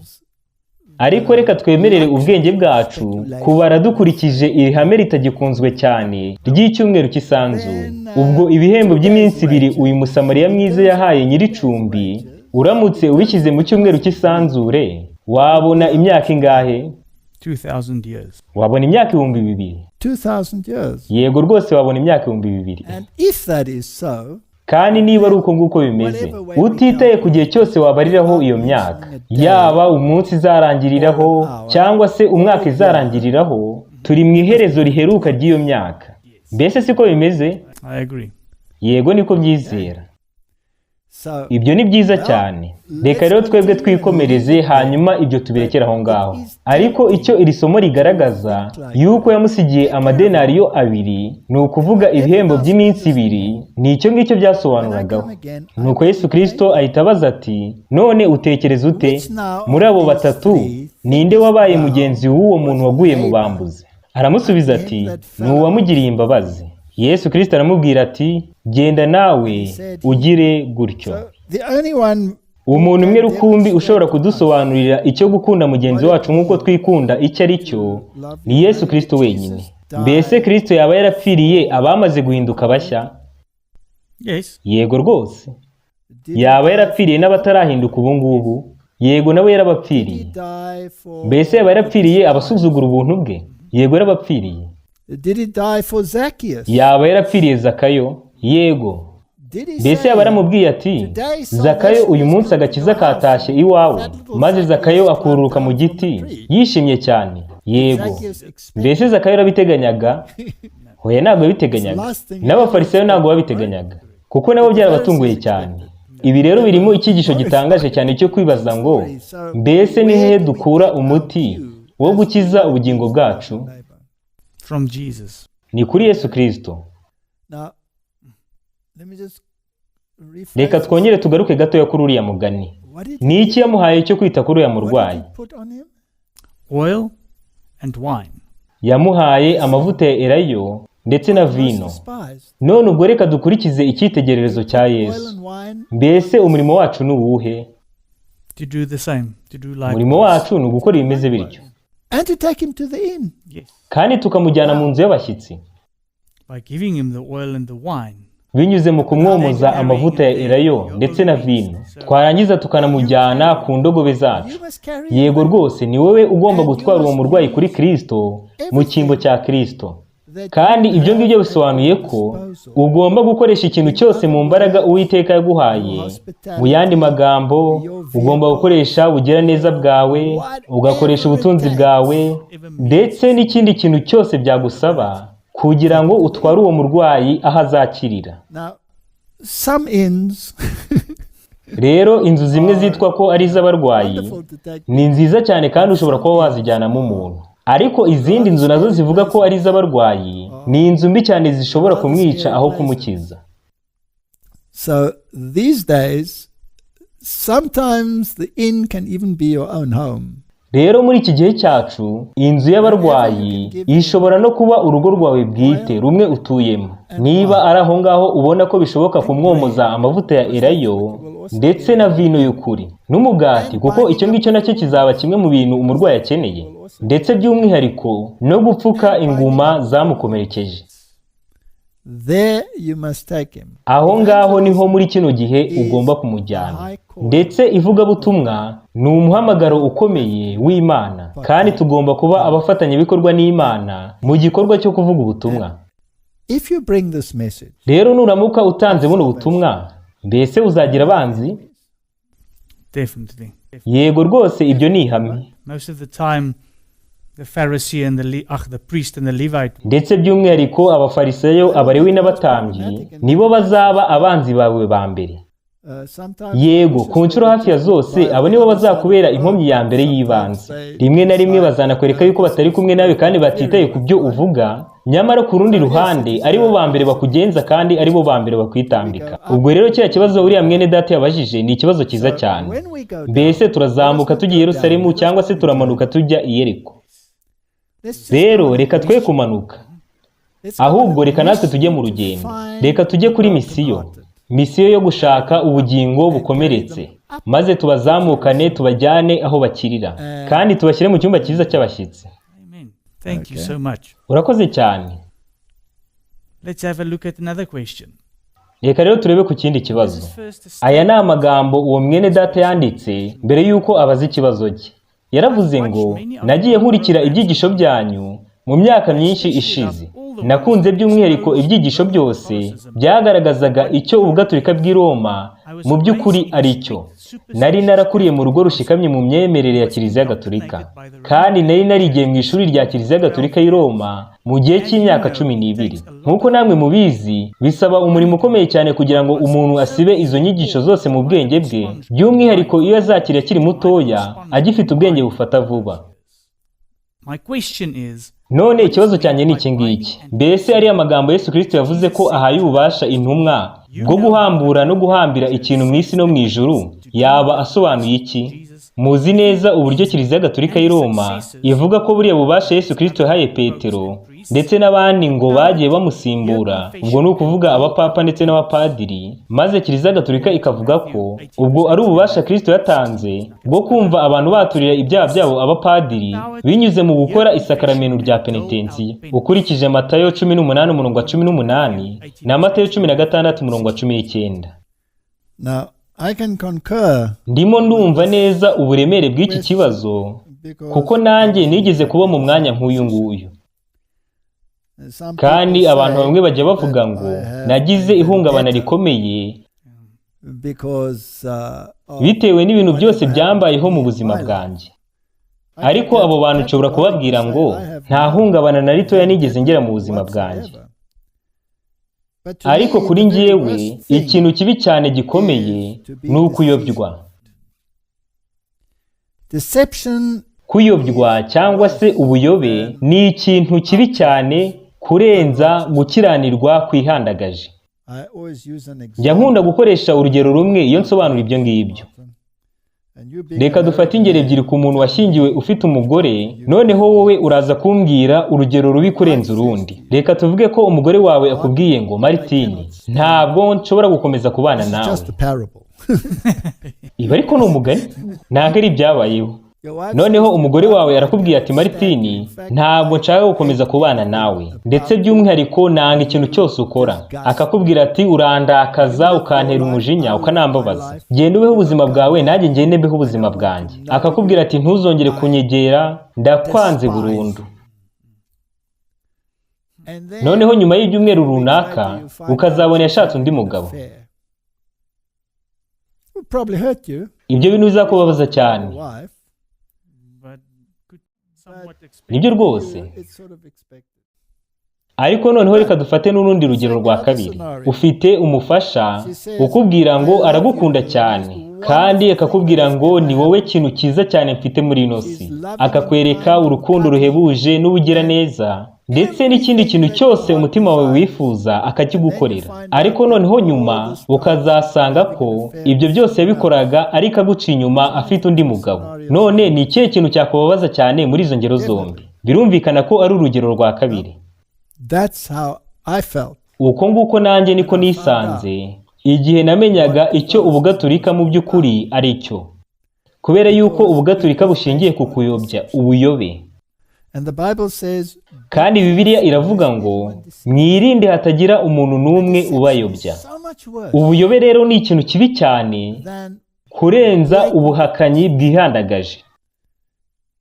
Speaker 2: Ariko reka twemerere ubwenge bwacu kubara dukurikije iri hame ritagikunzwe cyane ry'icyumweru cy'isanzure. Ubwo ibihembo by'iminsi 2 uyu Musamariya mwiza yahaye nyir'icumbi, uramutse ubishyize mu cyumweru cy'isanzure, wabona imyaka ingahe?
Speaker 4: 2,000 years.
Speaker 2: Wabona imyaka 2000.
Speaker 3: 2,000 years.
Speaker 2: Yego rwose wabona imyaka 2000.
Speaker 3: And if that is so,
Speaker 2: Kandi niba ari uko nguko bimeze, utitaye ku gihe cyose wabariraho iyo myaka, yaba umunsi izarangiriraho cyangwa se umwaka izarangiriraho, turi mu iherezo riheruka ry'iyo myaka. Mbese siko bimeze?
Speaker 4: I agree.
Speaker 2: Yego, niko byizera.
Speaker 3: So
Speaker 2: Ibyo ni byiza cyane. Reka rero twebwe twikomereze, hanyuma ibyo tubirekere aho ngaho. Ariko icyo iri somo rigaragaza, yuko yamusigiye amadenariyo 2, ni ukuvuga ibihembo by'iminsi 2, ni icyo ngicyo byasobanuranagaho. Nuko Yesu Kristo ahita abaza ati, none utekereza ute? Muri abo batatu ninde wabaye mugenzi w'uwo muntu waguye mu bambuzi? Aramusubiza ati, ni uwamugiriye imbabazi. Yesu Kristo aramubwira ati, genda nawe ugire gutyo.
Speaker 3: So the only one
Speaker 2: Umuntu umwe rukumbi ushobora kudusobanurira icyo gukunda mugenzi wacu nk'uko twikunda icyo ari cyo ni Yesu Kristo wenyine. Mbese Kristo yaba yarapfiriye abamaze guhinduka bashya?
Speaker 4: Yes.
Speaker 2: Yego rwose.
Speaker 3: did
Speaker 2: Yaba yarapfiriye n'abatarahinduka ubu ngubu? Yego, nawe
Speaker 3: he
Speaker 2: yarabapfiriye.
Speaker 3: die for
Speaker 2: Mbese yaba yarapfiriye abasuzugura ubuntu bwe? Yego, yarabapfiriye.
Speaker 3: Did he die for Zacchaeus?
Speaker 2: Yaba yarapfiriye Zakayo? Yego.
Speaker 3: Did he
Speaker 2: Mbese
Speaker 3: say,
Speaker 2: yaba yaramubwiye ati, Zakayo uyu munsi agakiza katashye iwawe, maze Zakayo akururuka mu giti yishimye cyane? Yego.
Speaker 3: Zacchaeus expected
Speaker 2: Mbese Zakayo yarabiteganyaga? Hoya, ntabwo yabiteganyaga. N'abafarisayo ntabwo babiteganyaga, kuko nabo byarabatunguye cyane. Ibi rero birimo icyigisho gitangaje cyane cyo kwibaza ngo, mbese ni hehe dukura umuti wo gukiza ubugingo bwacu?
Speaker 3: neighbor.
Speaker 4: From Jesus.
Speaker 2: Ni kuri Yesu Kristo.
Speaker 3: Now, let me just rephrase
Speaker 2: Reka
Speaker 3: this.
Speaker 2: twongere tugaruke gatoya kuri uriya mugani.
Speaker 3: What did
Speaker 2: Ni iki yamuhaye cyo kwita kuri uriya
Speaker 3: what did
Speaker 2: murwayi?
Speaker 3: he put on him?
Speaker 4: Oil and wine.
Speaker 2: Yamuhaye amavuta ya elayo ndetse na
Speaker 3: Most
Speaker 2: vino.
Speaker 3: despised.
Speaker 2: None ubwo reka dukurikize icyitegererezo cya
Speaker 3: Oil
Speaker 2: Yesu.
Speaker 3: and wine.
Speaker 2: Mbese umurimo wacu ni uwuhe?
Speaker 4: To do the same. To do like
Speaker 2: Umurimo wacu ni ugukora ibimeze bityo,
Speaker 3: And to take him to the inn.
Speaker 4: Yes.
Speaker 2: kandi tukamujyana mu nzu y'abashyitsi
Speaker 4: By giving him the oil and the wine.
Speaker 2: binyuze mu kumwomoza amavuta ya elayo ndetse na vino, twarangiza tukanamujyana ku ndogobe zacu.
Speaker 3: You must carry him.
Speaker 2: Yego rwose, ni wowe ugomba gutwara uwo murwayi kuri Kristo mu cyimbo cya Kristo.
Speaker 3: That
Speaker 2: Kandi
Speaker 3: you
Speaker 2: ibyo
Speaker 3: have
Speaker 2: ngibyo
Speaker 3: at
Speaker 2: bisobanuye
Speaker 3: your
Speaker 2: ko
Speaker 3: disposal.
Speaker 2: ugomba gukoresha ikintu cyose mu mbaraga Uwiteka yaguhaye. Mu yandi magambo, ugomba gukoresha ubugiraneza bwawe, ugakoresha ubutunzi bwawe, ndetse n'ikindi kintu cyose byagusaba kugira ngo utware uwo murwayi aho azakirira.
Speaker 3: Now, some inns
Speaker 2: Rero inzu zimwe zitwa ko ari iz'abarwayi
Speaker 3: wonderful to take
Speaker 2: ni nziza cyane kandi ushobora kuba wazijyanamo umuntu. Ariko izindi nzu nazo zivuga ko ari iz'abarwayi ni inzu mbi cyane zishobora kumwica aho kumukiza.
Speaker 3: So these days, sometimes the inn can even be your own home.
Speaker 2: Rero muri iki gihe cyacu, inzu y'abarwayi ishobora no kuba urugo rwawe bwite rumwe utuyemo. Niba ari aho ngaho ubona ko bishoboka kumwomoza amavuta ya elayo ndetse na vino y'ukuri n'umugati, kuko icyo ngicyo nacyo kizaba kimwe mu bintu umurwayi akeneye, ndetse by'umwihariko no gupfuka inguma zamukomerekeje.
Speaker 3: There you must take him.
Speaker 2: Aho ngaho niho muri kino gihe ugomba kumujyana. Ndetse ivugabutumwa ni umuhamagaro ukomeye w'Imana, kandi tugomba kuba abafatanyabikorwa n'Imana mu gikorwa cyo kuvuga ubutumwa.
Speaker 3: If you bring this message,
Speaker 2: Rero nuramuka utanze buno butumwa, mbese uzagira abanzi?
Speaker 4: Definitely.
Speaker 2: Yego rwose, ibyo ni ihame.
Speaker 4: Most of the time, the Pharisee and the priest and the Levite
Speaker 2: Ndetse by'umwihariko abafarisayo, abalewi n'abatambyi nibo bazaba abanzi bawe ba mbere.
Speaker 3: Sometimes
Speaker 2: Yego, ku nshuro hafi ya zose abo nibo bazakubera inkomyi ya mbere y'ibanze. Rimwe na rimwe bazanakwereka yuko batari kumwe nawe kandi batitaye ku byo uvuga, nyamara ku rundi ruhande aribo ba mbere bakugenza kandi aribo ba mbere bakwitambika. Ubwo rero kiriya kibazo uriya mwene data yabajije ni ikibazo cyiza cyane.
Speaker 3: When we go
Speaker 2: Mbese turazamuka tujya i Yerusalemu cyangwa se turamanuka tujya i Yeriko?
Speaker 3: let's just
Speaker 2: Rero reka twe kumanuka, Ahubwo reka natwe tujye mu rugendo, reka tujye kuri misiyo, misiyo yo gushaka ubugingo bukomeretse, maze tubazamukane tubajyane aho bakirira, kandi tubashyire mu cyumba cyiza cy'abashyitsi.
Speaker 4: Amen. Thank you so much.
Speaker 2: Urakoze cyane.
Speaker 4: Let's have a look at another question.
Speaker 2: Reka rero turebe ku kindi kibazo.
Speaker 4: This is first a
Speaker 2: Aya ni amagambo uwo mwene data yanditse mbere y'uko abaza ikibazo cye. Yaravuze ngo: "Nagiye nkurikira ibyigisho byanyu mu myaka myinshi ishize. Nakunze by'umwihariko ibyigisho byose byagaragazaga icyo Ubugaturika bw'i Roma mu by'ukuri ari cyo. Nari narakuriye mu rugo rushikamye mu myemerere ya Kiliziya Gatolika, kandi nari narigiye mu ishuri rya Kiliziya Gatolika y'i Roma mu gihe cy'imyaka 12. Nk'uko namwe mubizi, bisaba umurimo ukomeye cyane kugira ngo umuntu asibe izo nyigisho zose mu bwenge bwe, by'umwihariko iyo azakira akiri mutoya, agifite ubwenge bufata vuba."
Speaker 4: My question is,
Speaker 2: "None ikibazo cyanjye ni iki ngiki: mbese ariya magambo Yesu Kirisito yavuze ko ahaye ububasha intumwa bwo guhambura no guhambira ikintu mu isi no mu ijuru, yaba asobanuye iki? Muzi neza uburyo Kiliziya Gatolika y'i Roma ivuga ko buriya bubasha Yesu Kirisito yahaye Petero ndetse n'abandi ngo bagiye bamusimbura, ubwo ni ukuvuga abapapa ndetse n'abapadiri, maze Kiliziya Gatolika ikavuga ko ubwo ari ububasha Kirisito yatanze bwo kumva abantu baturira ibyaha byabo abapadiri binyuze mu gukora isakaramento rya penetensiya, ukurikije Matayo 18 umurongo wa 18 na Matayo 16 umurongo wa 19."
Speaker 3: Now, I can concur
Speaker 2: "Ndimo ndumva neza uburemere bw'iki kibazo,
Speaker 3: because
Speaker 2: kuko nanjye nigeze kuba mu mwanya nk'uyu nguyu.
Speaker 3: some
Speaker 2: Kandi
Speaker 3: people
Speaker 2: abantu
Speaker 3: say
Speaker 2: bamwe bajya bavuga
Speaker 3: that
Speaker 2: ngo
Speaker 3: I have
Speaker 2: nagize
Speaker 3: a
Speaker 2: ihungabana
Speaker 3: vendetta
Speaker 2: rikomeye
Speaker 3: because of
Speaker 2: bitewe n'ibintu byose byambayeho mu buzima bwanjye. Ariko abo bantu nshobora kubabwira ngo nta hungabana na ritoya nigeze ngira mu buzima bwanjye. Ariko kuri njyewe, ikintu kibi cyane gikomeye ni ukuyobywa."
Speaker 3: Deception.
Speaker 2: Kuyobywa cyangwa se ubuyobe ni ikintu kibi cyane kurenza gukiranirwa kwihandagaje.
Speaker 3: I always use an
Speaker 2: Njya
Speaker 3: example.
Speaker 2: nkunda gukoresha urugero rumwe iyo nsobanura ibyo ngibyo.
Speaker 3: And you being
Speaker 2: Reka dufate ingero ebyiri ku muntu washyingiwe ufite umugore, noneho wowe uraza kumbwira urugero rubi kurenza urundi. Reka tuvuge ko umugore wawe akubwiye ngo: "Maritini, ntabwo nshobora gukomeza kubana
Speaker 3: This is
Speaker 2: nawe."
Speaker 3: just a parable.
Speaker 2: Ibi ariko ni umugani, ntabwo ari ibyabayeho.
Speaker 3: Your wife
Speaker 2: Noneho
Speaker 3: says,
Speaker 2: umugore wawe arakubwiye ati: "Maritini, ntabwo nshaka gukomeza kubana nawe, ndetse by'umwihariko nanga ikintu cyose ukora." Akakubwira ati: "Urandakaza, ukantera umujinya, ukanambabaza. Genda ubeho ubuzima bwawe, nanjye ngende mbeho ubuzima bwanjye." Akakubwira ati: "Ntuzongere kunyegera, ndakwanze burundu."
Speaker 3: And then
Speaker 2: Noneho nyuma y'ibyumweru runaka ukazabona yashatse undi mugabo.
Speaker 3: affair. Would probably hurt you,
Speaker 2: Ibyo bintu bizakubabaza cyane.
Speaker 3: your wife.
Speaker 4: But could somewhat expect.
Speaker 2: Nibyo rwose.
Speaker 3: It's sort of expected.
Speaker 2: Ariko noneho reka dufate n'urundi rugero rwa kabiri. Ufite umufasha ukubwira ngo aragukunda cyane, kandi akakubwira ngo ni wowe kintu cyiza cyane mfite muri ino si, akakwereka urukundo ruhebuje n'ubugiraneza, ndetse n'ikindi kintu cyose umutima wawe wifuza akakigukorera. Ariko noneho nyuma ukazasanga ko ibyo byose yabikoraga ariko aguca inyuma afite undi mugabo. None ni ikihe kintu cyakubabaza cyane muri izo ngero zombi? Birumvikana ko ari urugero rwa kabiri.
Speaker 3: That's how I felt.
Speaker 2: Uko nguko nanjye niko nisanze igihe namenyaga icyo Ubugaturika mu by'ukuri ari cyo, kubera yuko Ubugaturika bushingiye ku kuyobya, ubuyobe.
Speaker 3: And the Bible says
Speaker 2: Kandi Bibiliya iravuga ngo: "Mwirinde hatagira umuntu n'umwe ubayobya."
Speaker 3: so much worse
Speaker 2: Ubuyobe rero ni ikintu kibi cyane
Speaker 3: than
Speaker 2: kurenza ubuhakanyi bwihandagaje.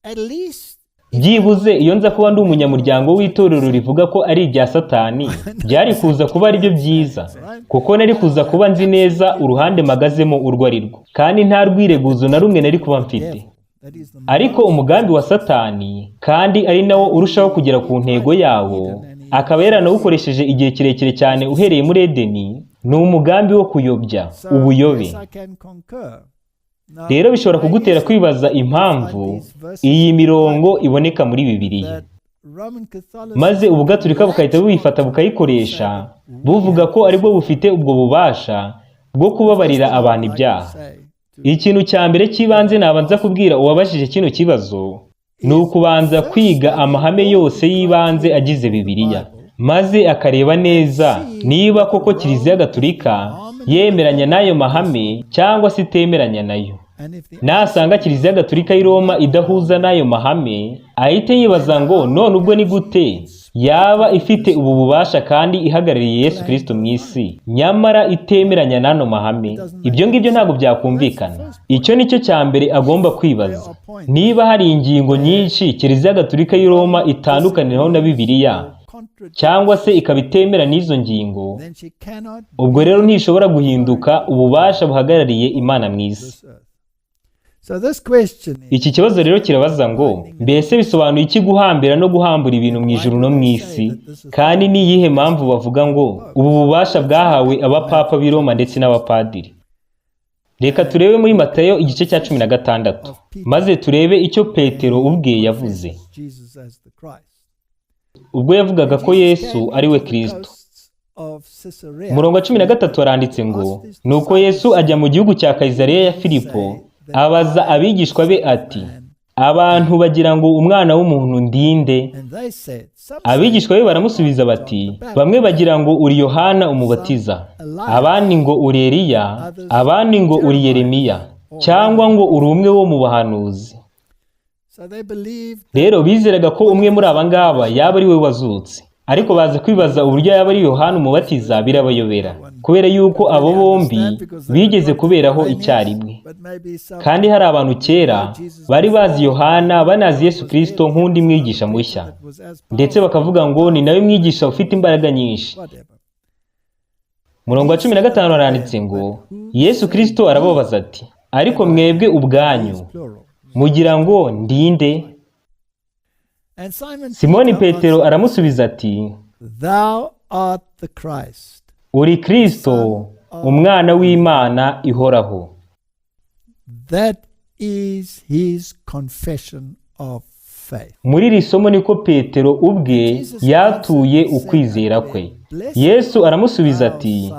Speaker 3: at least
Speaker 2: Byibuze iyo nza kuba ndi umunyamuryango w'itorero rivuga ko ari irya Satani, byari kuza kuba ari byo byiza, kuko nari kuza kuba nzi neza uruhande mpagazemo urwo ari rwo, kandi nta rwireguzo na rumwe nari kuba mfite.
Speaker 3: devil. That is the
Speaker 2: Ariko umugambi wa Satani, kandi ari nawo urushaho kugera ku ntego yawo, akaba yaranawukoresheje igihe kirekire cyane uhereye muri Edeni, ni umugambi wo kuyobya,
Speaker 3: So,
Speaker 2: ubuyobe.
Speaker 3: yes, I can concur. Now,
Speaker 2: Rero bishobora kugutera kwibaza impamvu iyi mirongo iboneka muri Bibiliya,
Speaker 3: that Roman Catholicism
Speaker 2: maze Ubugaturika bugahita bubifata bukayikoresha, buvuga ko aribwo bufite ubwo bubasha bwo kubabarira abantu ibyaha. Ikintu cya mbere cy'ibanze nabanza kubwira uwabajije kino kibazo ni ukubanza kwiga amahame yose y'ibanze agize Bibiliya, Maze akareba neza niba koko Kiliziya Gatulika yemeranya n'ayo mahame cyangwa se itemeranya nayo.
Speaker 3: And if the
Speaker 2: Nasanga Kiliziya Gatulika y'i Roma idahuza n'ayo mahame, ahite yibaza ngo: none ubwo ni gute yaba ifite ubu bubasha kandi ihagarariye Yesu Kirisito mu isi, nyamara itemeranya n'ano mahame? Ibyo ngibyo ntabwo byakumvikana. Icyo ni cyo cya mbere agomba kwibaza. Niba hari ingingo nyinshi Kiliziya Gatulika y'i Roma itandukaniraho na Bibiliya, cyangwa se ikaba itemera n'izo ngingo,
Speaker 3: then she cannot
Speaker 2: ubwo rero ntishobora guhinduka ububasha buhagarariye Imana mu isi.
Speaker 3: this earth. So this question is,
Speaker 2: Iki kibazo rero kirabaza ngo: mbese bisobanuye iki guhambira no guhambura ibintu mu ijuru no mu isi? Kandi ni iyihe mpamvu bavuga ngo ubu bubasha bwahawe abapapa b'i Roma ndetse n'abapadiri? Reka turebe muri Matayo igice cya 16, maze turebe icyo Petero ubwe yavuze
Speaker 3: Jesus as the Christ.
Speaker 2: ubwo yavugaga ko Yesu ari we Kristo. Umurongo wa 13 haranditse ngo: "Nuko Yesu ajya mu gihugu cya Kayisariya ya Filipo, abaza abigishwa be ati: 'Abantu bagira ngo Umwana w'umuntu ndinde?' Abigishwa be baramusubiza bati: 'Bamwe bagira ngo uri Yohana Umubatiza, abandi ngo uri Eliya, abandi ngo uri Yeremiya, cyangwa ngo uri umwe wo mu bahanuzi.'" Rero bizeraga ko umwe muri aba ngaba yaba ari we wazutse, ariko baza kwibaza uburyo yaba ari Yohana Umubatiza, birabayobera, kubera yuko abo bombi bigeze kuberaho icyarimwe, kandi hari abantu kera bari bazi Yohana, banazi Yesu Kirisito nk'undi mwigisha mushya, ndetse bakavuga ngo ni nawe mwigisha ufite imbaraga nyinshi. Murongo wa 15 haranditse ngo: "Yesu Kirisito arababaza ati: 'Ariko mwebwe ubwanyu mugira ngo ndinde?' Simoni Petero aramusubiza ati:
Speaker 3: Thou art the Christ.
Speaker 2: 'Uri Kristo, Umwana w'Imana ihoraho.'"
Speaker 3: That is his confession of faith.
Speaker 2: Muri iri somo niko Petero ubwe yatuye ukwizera kwe. Yesu aramusubiza ati: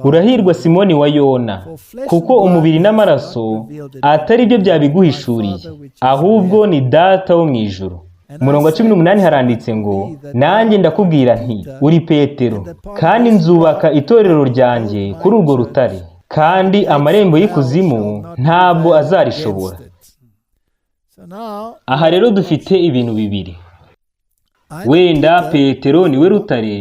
Speaker 2: "Urahirwa Simoni wa Yona, kuko umubiri n'amaraso atari byo byabiguhishuriye, ahubwo ni Data wo mu ijuru." Umurongo wa 18 haranditse ngo: "Nanjye ndakubwira nti: Uri Petero, kandi nzubaka itorero ryanjye kuri urwo rutare, kandi amarembo y'ikuzimu ntabwo azarishobora."
Speaker 3: So now,
Speaker 2: Aha rero dufite ibintu bibiri. Wenda Petero niwe rutare,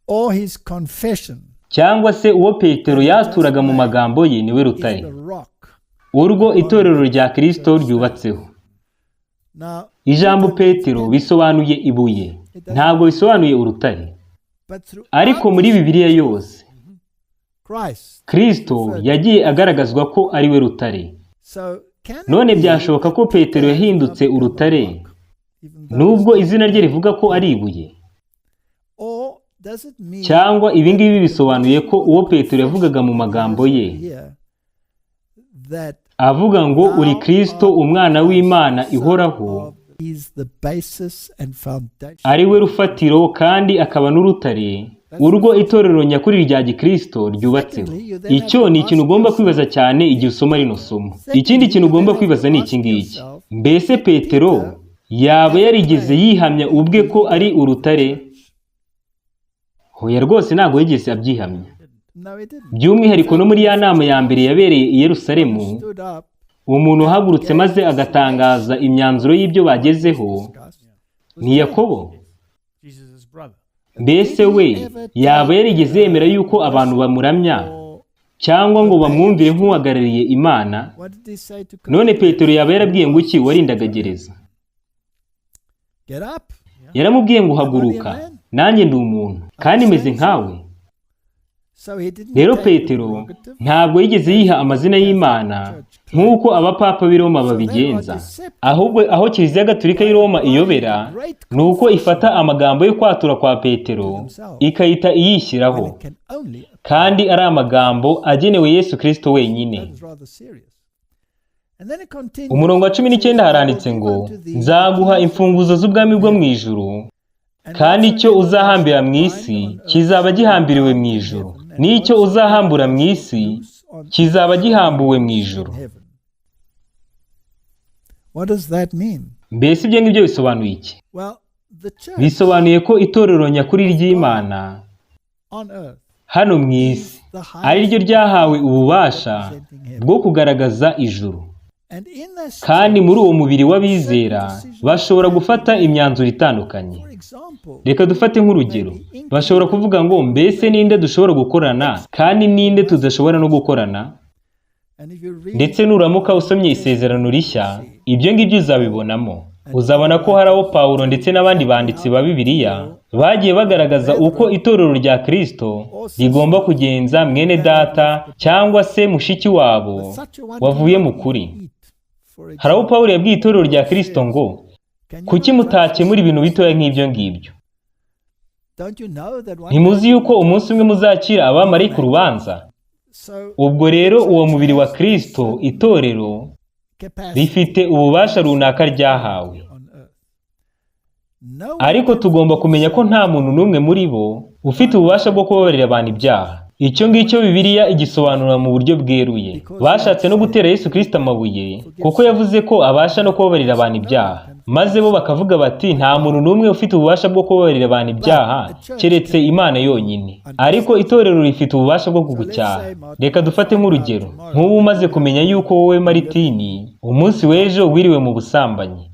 Speaker 3: or his confession
Speaker 2: cyangwa se uwo Petero yaturaga mu magambo ye niwe
Speaker 3: is
Speaker 2: rutare
Speaker 3: the rock.
Speaker 2: urwo itorero rya Kirisito ryubatseho.
Speaker 3: Now,
Speaker 2: Ijambo Petero bisobanuye ibuye, ntabwo bisobanuye urutare.
Speaker 3: but through
Speaker 2: Ariko muri Bibiliya yose,
Speaker 3: Christ.
Speaker 2: Kristo yagiye agaragazwa ko ari we rutare.
Speaker 3: So can it
Speaker 2: None
Speaker 3: be
Speaker 2: byashoboka ko Petero yahindutse urutare,
Speaker 3: even though
Speaker 2: nubwo izina rye rivuga ko ari ibuye?
Speaker 3: or does it mean
Speaker 2: Cyangwa ibi ngibi bisobanuye ko uwo Petero yavugaga mu magambo ye
Speaker 3: here that
Speaker 2: avuga ngo: "Uri Kristo, Umwana w'Imana ihoraho,"
Speaker 3: is the basis and foundation
Speaker 2: ari we rufatiro kandi akaba n'urutare urwo itorero nyakuri rya gikristo ryubatseho? Icyo ni ikintu ugomba kwibaza cyane igihe usoma rino somo. Ikindi kintu ugomba kwibaza ni iki ngiki: mbese Petero yaba yarigeze yihamya ubwe ko ari urutare? Hoya rwose, ntabwo yigeze abyihamya.
Speaker 3: No, he didn't.
Speaker 2: By'umwihariko no muri ya nama ya mbere yabereye i Yerusalemu,
Speaker 3: Stood up,
Speaker 2: umuntu uhagurutse maze agatangaza imyanzuro y'ibyo bagezeho
Speaker 3: discussed.
Speaker 2: ni Yakobo.
Speaker 4: Jesus' brother.
Speaker 2: Mbese we yaba yarigeze yemera yuko abantu bamuramya
Speaker 3: Or
Speaker 2: cyangwa ngo bamwumvire nk'uhagarariye Imana?
Speaker 3: what did he say to
Speaker 2: None Petero yaba yarabwiye ngo iki warindaga gereza?
Speaker 3: Get up.
Speaker 2: Yaramubwiye ngo: "Haguruka, nanjye ndi umuntu kandi meze nkawe."
Speaker 3: So he didn't
Speaker 2: Rero
Speaker 3: take the
Speaker 2: Petero
Speaker 3: prerogative.
Speaker 2: ntabwo yigeze yiha amazina y'Imana nk'uko abapapa b'i Roma babigenza. Ahubwo aho Kiliziya Gatulika y'i Roma iyobera ni uko ifata amagambo yo kwatura kwa Petero ikahita
Speaker 3: When
Speaker 2: iyishyiraho,
Speaker 3: it can only
Speaker 2: kandi ari amagambo agenewe Yesu Kristo wenyine.
Speaker 3: That is rather serious. And then it continues.
Speaker 2: Umurongo wa 19 haranditse ngo: "Nzaguha imfunguzo z'ubwami bwo mu ijuru, kandi icyo uzahambira mu isi kizaba gihambiriwe mu ijuru, n'icyo uzahambura mu isi kizaba gihambuwe mu ijuru."
Speaker 3: Heaven. What does that mean?
Speaker 2: Mbese ibyo ngibyo bisobanuye iki?
Speaker 3: Well, The church
Speaker 2: Bisobanuye ko itorero nyakuri ry'Imana
Speaker 3: on earth
Speaker 2: hano mu isi
Speaker 3: the
Speaker 2: ari ryo
Speaker 3: highest
Speaker 2: ryahawe ububasha bwo kugaragaza ijuru.
Speaker 3: and in this
Speaker 2: Kandi
Speaker 3: church,
Speaker 2: muri uwo mubiri w'abizera bashobora gufata imyanzuro itandukanye.
Speaker 3: for example,
Speaker 2: Reka dufate nk'urugero, bashobora kuvuga ngo mbese ninde dushobora gukorana kandi ninde tudashobora no gukorana?
Speaker 3: and if you read
Speaker 2: Ndetse nuramuka usomye isezerano rishya, ibyo ngibyo uzabibonamo. Uzabona ko hari aho Pawulo ndetse n'abandi banditsi ba Bibiliya bagiye bagaragaza uko itorero rya Kristo rigomba kugenza mwene data cyangwa se mushiki wabo
Speaker 3: but such a one
Speaker 2: wavuye mu
Speaker 3: cannot
Speaker 2: kuri.
Speaker 3: even eat. For
Speaker 2: Hari aho
Speaker 3: example,
Speaker 2: Pawulo yabwiye itorero rya Kristo ngo
Speaker 3: can you
Speaker 2: kuki
Speaker 3: not
Speaker 2: mutakemura ibintu bitoya nk'ibyo ngibyo?
Speaker 3: Don't you know that one
Speaker 2: Ntimuzi yuko umunsi umwe muzakira abamarayika urubanza?
Speaker 3: so
Speaker 2: Ubwo rero uwo mubiri wa Kristo, itorero,
Speaker 3: capacity
Speaker 2: rifite ububasha runaka ryahawe.
Speaker 3: on earth. No one
Speaker 2: Ariko
Speaker 3: can
Speaker 2: tugomba
Speaker 3: forgive
Speaker 2: kumenya ko nta muntu n'umwe muri bo ufite ububasha bwo kubabarira abantu ibyaha. Icyo ngicyo Bibiliya igisobanura mu buryo bweruye. Bashatse no gutera Yesu Kristo amabuye kuko yavuze ko abasha no kubabarira abantu ibyaha. Maze bo bakavuga bati nta muntu n'umwe ufite ububasha bwo kubabarira abantu ibyaha keretse Imana yonyine. Ariko itorero rifite ububasha bwo kugucyaha. Reka dufate nk'urugero, nk'ubu umaze kumenya yuko wowe Maritini umunsi w'ejo wiriwe mu busambanyi.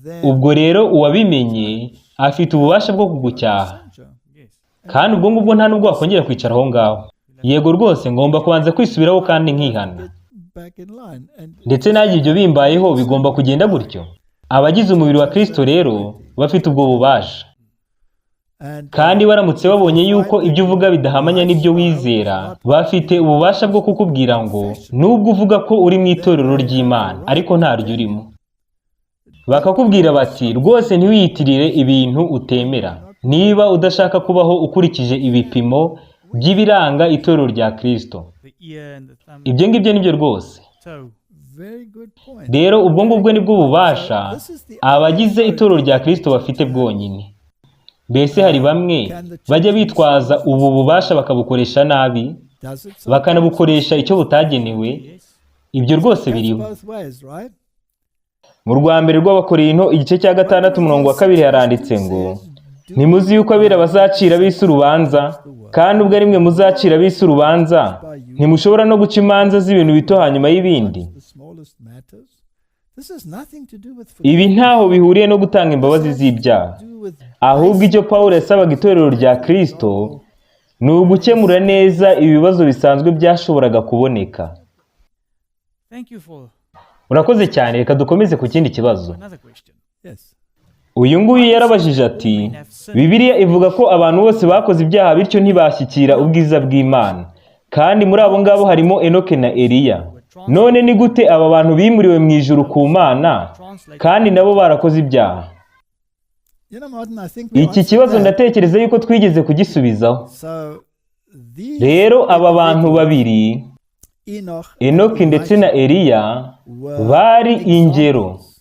Speaker 3: then
Speaker 2: Ubwo rero uwabimenye afite ububasha bwo kugucyaha,
Speaker 3: messenger.
Speaker 4: Yes.
Speaker 2: kandi ubwo ngubwo nta nubwo wakongera kwicara aho ngaho. Yego rwose ngomba kubanza kwisubiraho kandi nkihana.
Speaker 3: Get back in line and
Speaker 2: Ndetse nanjye ibyo bimbayeho bigomba kugenda gutyo. Abagize umubiri wa Kristo rero bafite ubwo bubasha,
Speaker 3: and
Speaker 2: kandi baramutse babonye yuko ibyo uvuga bidahamanya n'ibyo wizera, bafite ububasha bwo kukubwira ngo nubwo uvuga ko uri mu itorero ry'Imana ariko ntaryo urimo. Bakakubwira bati rwose ntiwiyitirire ibintu utemera, niba udashaka kubaho ukurikije ibipimo by'ibiranga itorero rya Kristo.
Speaker 4: The ear and the thumb,
Speaker 2: Ibyo ngibyo nibyo rwose.
Speaker 4: toe.
Speaker 3: very good point.
Speaker 2: Rero ubwo ngubwo nibwo bubasha abagize itorero rya Kristo bafite bwonyine. Mbese hari bamwe bajya bitwaza ubu bubasha bakabukoresha nabi,
Speaker 3: Does it sometimes?
Speaker 2: bakanabukoresha icyo butagenewe?
Speaker 4: Yes.
Speaker 2: Ibyo rwose
Speaker 3: Cuts
Speaker 2: biriho.
Speaker 3: both ways, right?
Speaker 2: Mu rwa mbere rw'Abakorinto igice cya 6 umurongo wa 2 haranditse ngo ntimuzi yuko abera bazacira ab'isi urubanza, kandi ubwo ari mwe muzacira ab'isi urubanza, ntimushobora no guca imanza z'ibintu bito hanyuma y'ibindi.
Speaker 3: The smallest matters. This has nothing to do with
Speaker 2: Ibi ntaho bihuriye no gutanga imbabazi z'ibyaha.
Speaker 3: do with
Speaker 2: Ahubwo icyo Pawulo yasabaga itorero rya Kristo ni ugukemura neza ibibazo bisanzwe byashoboraga kuboneka.
Speaker 4: Thank you for
Speaker 2: Urakoze cyane, reka dukomeze ku kindi kibazo.
Speaker 4: another question.
Speaker 3: yes.
Speaker 2: Uyu nguyu yarabajije ati Bibiliya ivuga ko abantu bose bakoze ibyaha bityo ntibashyikira ubwiza bw'Imana, kandi muri abo ngabo harimo Enoke na Eliya. None ni gute aba bantu bimuriwe mu ijuru ku Mana kandi nabo barakoze ibyaha?
Speaker 3: You know, Martin, I think we
Speaker 2: Iki
Speaker 3: answered
Speaker 2: kibazo
Speaker 3: that.
Speaker 2: ndatekereza yuko twigeze kugisubizaho.
Speaker 3: So these
Speaker 2: Rero aba bantu babiri,
Speaker 3: Enoch
Speaker 2: Enoki ndetse na Eliya,
Speaker 3: were
Speaker 2: bari ingero
Speaker 3: examples.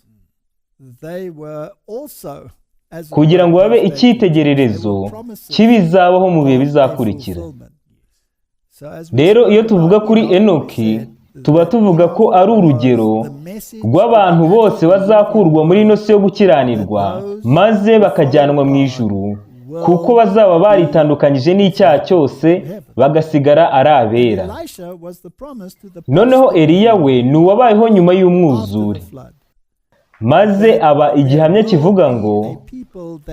Speaker 3: They were also, as the
Speaker 2: kugira ngo babe
Speaker 3: word translated,
Speaker 2: icyitegererezo
Speaker 3: they were promises
Speaker 2: cy'ibizabaho mu bihe
Speaker 3: of a
Speaker 2: bizakurikira.
Speaker 3: fulfillment. So as we
Speaker 2: Rero iyo
Speaker 3: spoke
Speaker 2: tuvuga
Speaker 3: about
Speaker 2: kuri
Speaker 3: Enoch, we
Speaker 2: Enoki,
Speaker 3: said
Speaker 2: tuba
Speaker 3: that
Speaker 2: tuvuga ko ari urugero
Speaker 3: the message
Speaker 2: rw'abantu bose bazakurwa muri ino si yo gukiranirwa maze bakajyanwa mu ijuru, kuko bazaba baritandukanyije n'icyaha cyose bagasigara ari abera.
Speaker 3: Elisha was the promise to the
Speaker 2: Noneho Eliya we ni uwabayeho nyuma
Speaker 3: after
Speaker 2: y'umwuzure,
Speaker 3: the flood.
Speaker 2: maze aba igihamya kivuga ngo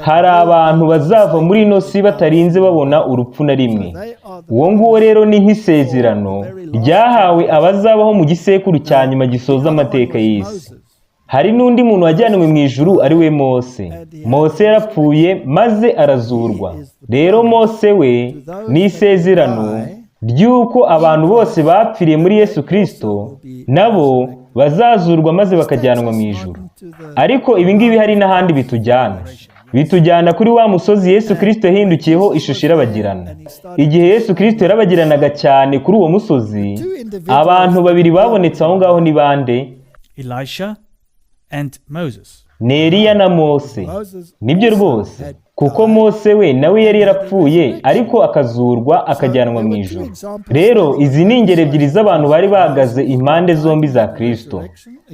Speaker 2: hari abantu bazava muri ino si batarinze babona urupfu na rimwe. Uwo nguwo rero ni nk'isezerano ryahawe abazabaho mu gisekuru cya nyuma gisoza amateka y'isi. Hari n'undi muntu wajyanwe mu ijuru ari we Mose. Mose yarapfuye maze arazurwa. Rero Mose we ni isezerano ry'uko abantu bose bapfiriye muri Yesu Kristo nabo bazazurwa maze bakajyanwa mu ijuru. Ariko ibi ngibi hari n'ahandi bitujyana. Bitujyana kuri wa musozi Yesu Kristo yahindukiyeho ishusho irabagirana. Igihe Yesu Kristo yarabagiranaga cyane kuri uwo musozi, abantu babiri babonetse aho ngaho ni bande?
Speaker 4: Elisha and Moses.
Speaker 2: Ni Eliya na Mose.
Speaker 3: Moses
Speaker 2: Nibyo
Speaker 3: also
Speaker 2: rwose.
Speaker 3: had
Speaker 2: Kuko Mose we nawe yari yarapfuye, ariko akazurwa akajyanwa mu ijuru. Rero izi ni ingero ebyiri z'abantu bari bahagaze impande zombi za Kristo.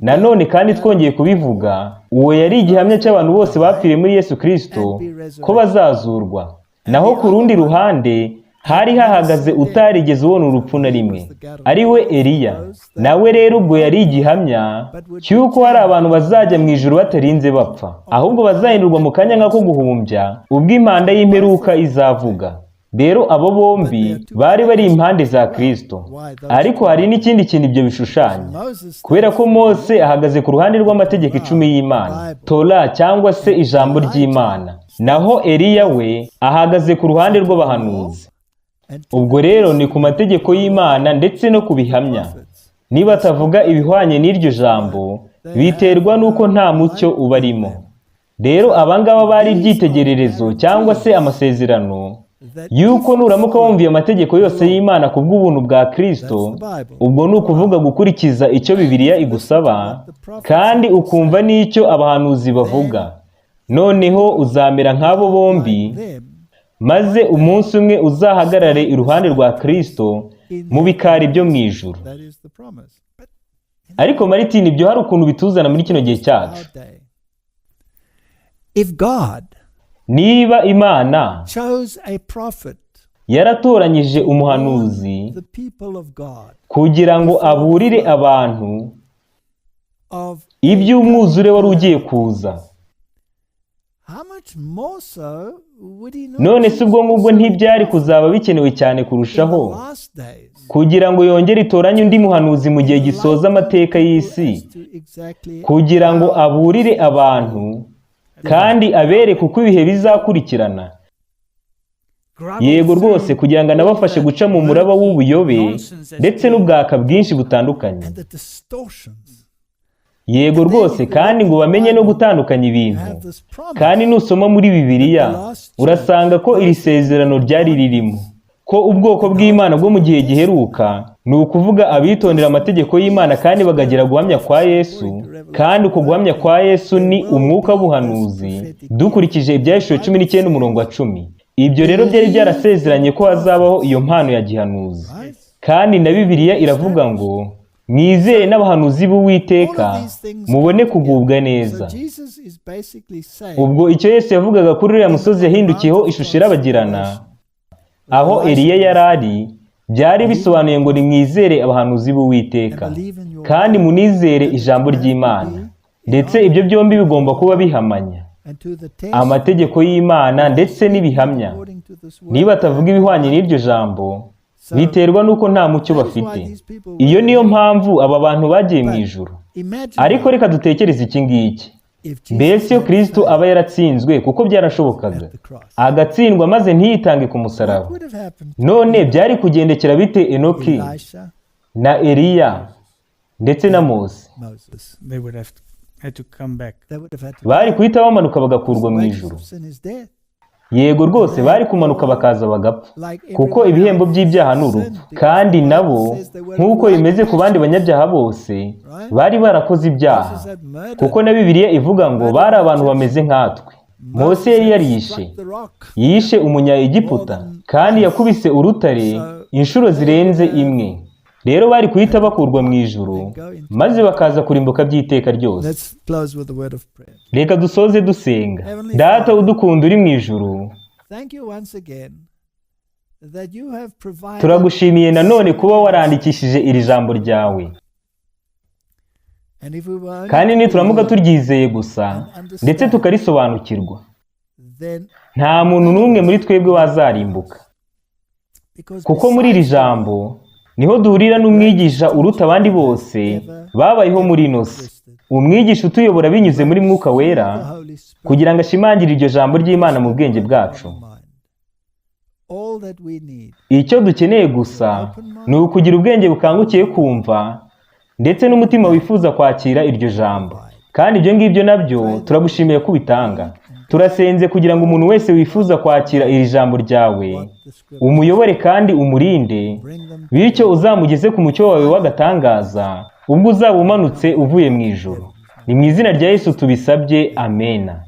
Speaker 2: Nanone kandi twongeye kubivuga, uwo yari igihamya cy'abantu bose bapfiriye muri Yesu Kristo ko bazazurwa. Naho ku rundi ruhande hari hahagaze utarigeze ubona urupfu na rimwe, ari we Eliya. Nawe rero ubwo yari igihamya cy'uko hari abantu bazajya mu ijuru batarinze bapfa, ahubwo bazahindurwa mu kanya nk'ako guhumbya, ubwo impanda y'imperuka izavuga. Rero abo bombi bari bari impande za Kristo. Ariko hari n'ikindi kintu ibyo bishushanya, kubera ko Mose ahagaze ku ruhande rw'amategeko 10 y'Imana, Tora cyangwa se ijambo ry'Imana, naho Eliya we ahagaze ku ruhande rw'abahanuzi. Ubwo rero ni ku mategeko y'Imana ndetse no ku bihamya. Niba atavuga ibihwanye n'iryo jambo, biterwa n'uko nta mucyo ubarimo. Rero abangaba bari ibyitegererezo cyangwa se amasezerano yuko nuramuka wumviye amategeko yose y'Imana ku bw'ubuntu bwa Kristo, ubwo ni ukuvuga gukurikiza icyo Bibiliya igusaba kandi ukumva n'icyo abahanuzi bavuga, noneho uzamera nk'abo bombi, maze umunsi umwe uzahagarare iruhande rwa Kristo mu bikari byo mu ijuru. Ariko Martin, ibyo hari ukuntu bituzana muri kino gihe cyacu. Niba Imana yaratoranyije umuhanuzi kugira ngo aburire abantu iby'umwuzure wari ugiye kuza, none se ubwo ngubwo ntibyari kuzaba bikenewe cyane kurushaho kugira ngo yongere itoranye undi muhanuzi mu gihe gisoza amateka y'isi, kugira ngo aburire abantu kandi abereke uko ibihe bizakurikirana? Yego rwose, kugira ngo anabafashe guca mu muraba w'ubuyobe ndetse n'ubwaka bwinshi butandukanye. Yego rwose, kandi ngo bamenye no gutandukanya ibintu. Kandi nusoma muri Bibiliya urasanga ko iri sezerano ryari ririmo ko ubwoko bw'Imana bwo mu gihe giheruka, ni ukuvuga abitondera amategeko y'Imana kandi bakagira guhamya kwa Yesu, kandi uko guhamya kwa Yesu ni umwuka w'ubuhanuzi, dukurikije Ibyahishuwe 19 umurongo wa 10. Ibyo rero byari byarasezeranye ko hazabaho iyo mpano ya gihanuzi. Kandi na Bibiliya iravuga ngo mwizere n'abahanuzi b'Uwiteka mubone kugubwa neza. Ubwo icyo Yesu yavugaga kuri uriya musozi yahindukiyeho ishusho irabagirana, aho Eliya yari ari, byari bisobanuye ngo nimwizere abahanuzi b'Uwiteka kandi munizere ijambo ry'Imana. Ndetse ibyo byombi bigomba kuba bihamanya amategeko y'Imana ndetse n'ibihamya. Niba atavuga ibihwanye n'iryo jambo, biterwa n'uko nta mucyo bafite. Iyo niyo mpamvu aba bantu bagiye mu ijuru. Ariko reka dutekereze iki ngiki: mbese iyo Kristo aba yaratsinzwe, kuko byarashobokaga, agatsindwa maze ntiyitange ku musaraba, none byari kugendekera bite Enoki na Eliya ndetse na Mose? Bari guhita bamanuka bagakurwa mu ijuru. Yego rwose, bari kumanuka bakaza bagapfa, kuko ibihembo by'ibyaha ni urupfu. Kandi nabo nk'uko bimeze ku bandi banyabyaha bose, bari barakoze ibyaha, kuko na Bibiliya ivuga ngo bari abantu bameze nkatwe. Mose yari yarishe, yishe umunyaegiputa, kandi yakubise urutare inshuro zirenze imwe. Rero bari guhita bakurwa mu ijuru maze bakaza kurimbuka by'iteka ryose. Reka dusoze dusenga. Data udukunda uri mu ijuru, turagushimiye nanone kuba warandikishije iri jambo ryawe. Kandi nituramuka turyizeye gusa ndetse tukarisobanukirwa, nta muntu n'umwe muri twebwe wazarimbuka, kuko muri iri jambo niho duhurira n'umwigisha uruta abandi bose babayeho muri ino si, umwigisha utuyobora binyuze muri Mwuka Wera, kugira ngo ashimangire iryo jambo ry'Imana mu bwenge bwacu. Icyo dukeneye gusa ni ukugira ubwenge bukangukiye kumva ndetse n'umutima wifuza kwakira iryo jambo. Kandi ibyo ngibyo nabyo turagushimiye ko ubitanga. Turasenze kugira ngo umuntu wese wifuza kwakira iri jambo ryawe umuyobore kandi umurinde, bityo uzamugeze ku mucyo wawe w'agatangaza ubwo uzaba umanutse uvuye mu ijuru. Ni mu izina rya Yesu tubisabye, amena.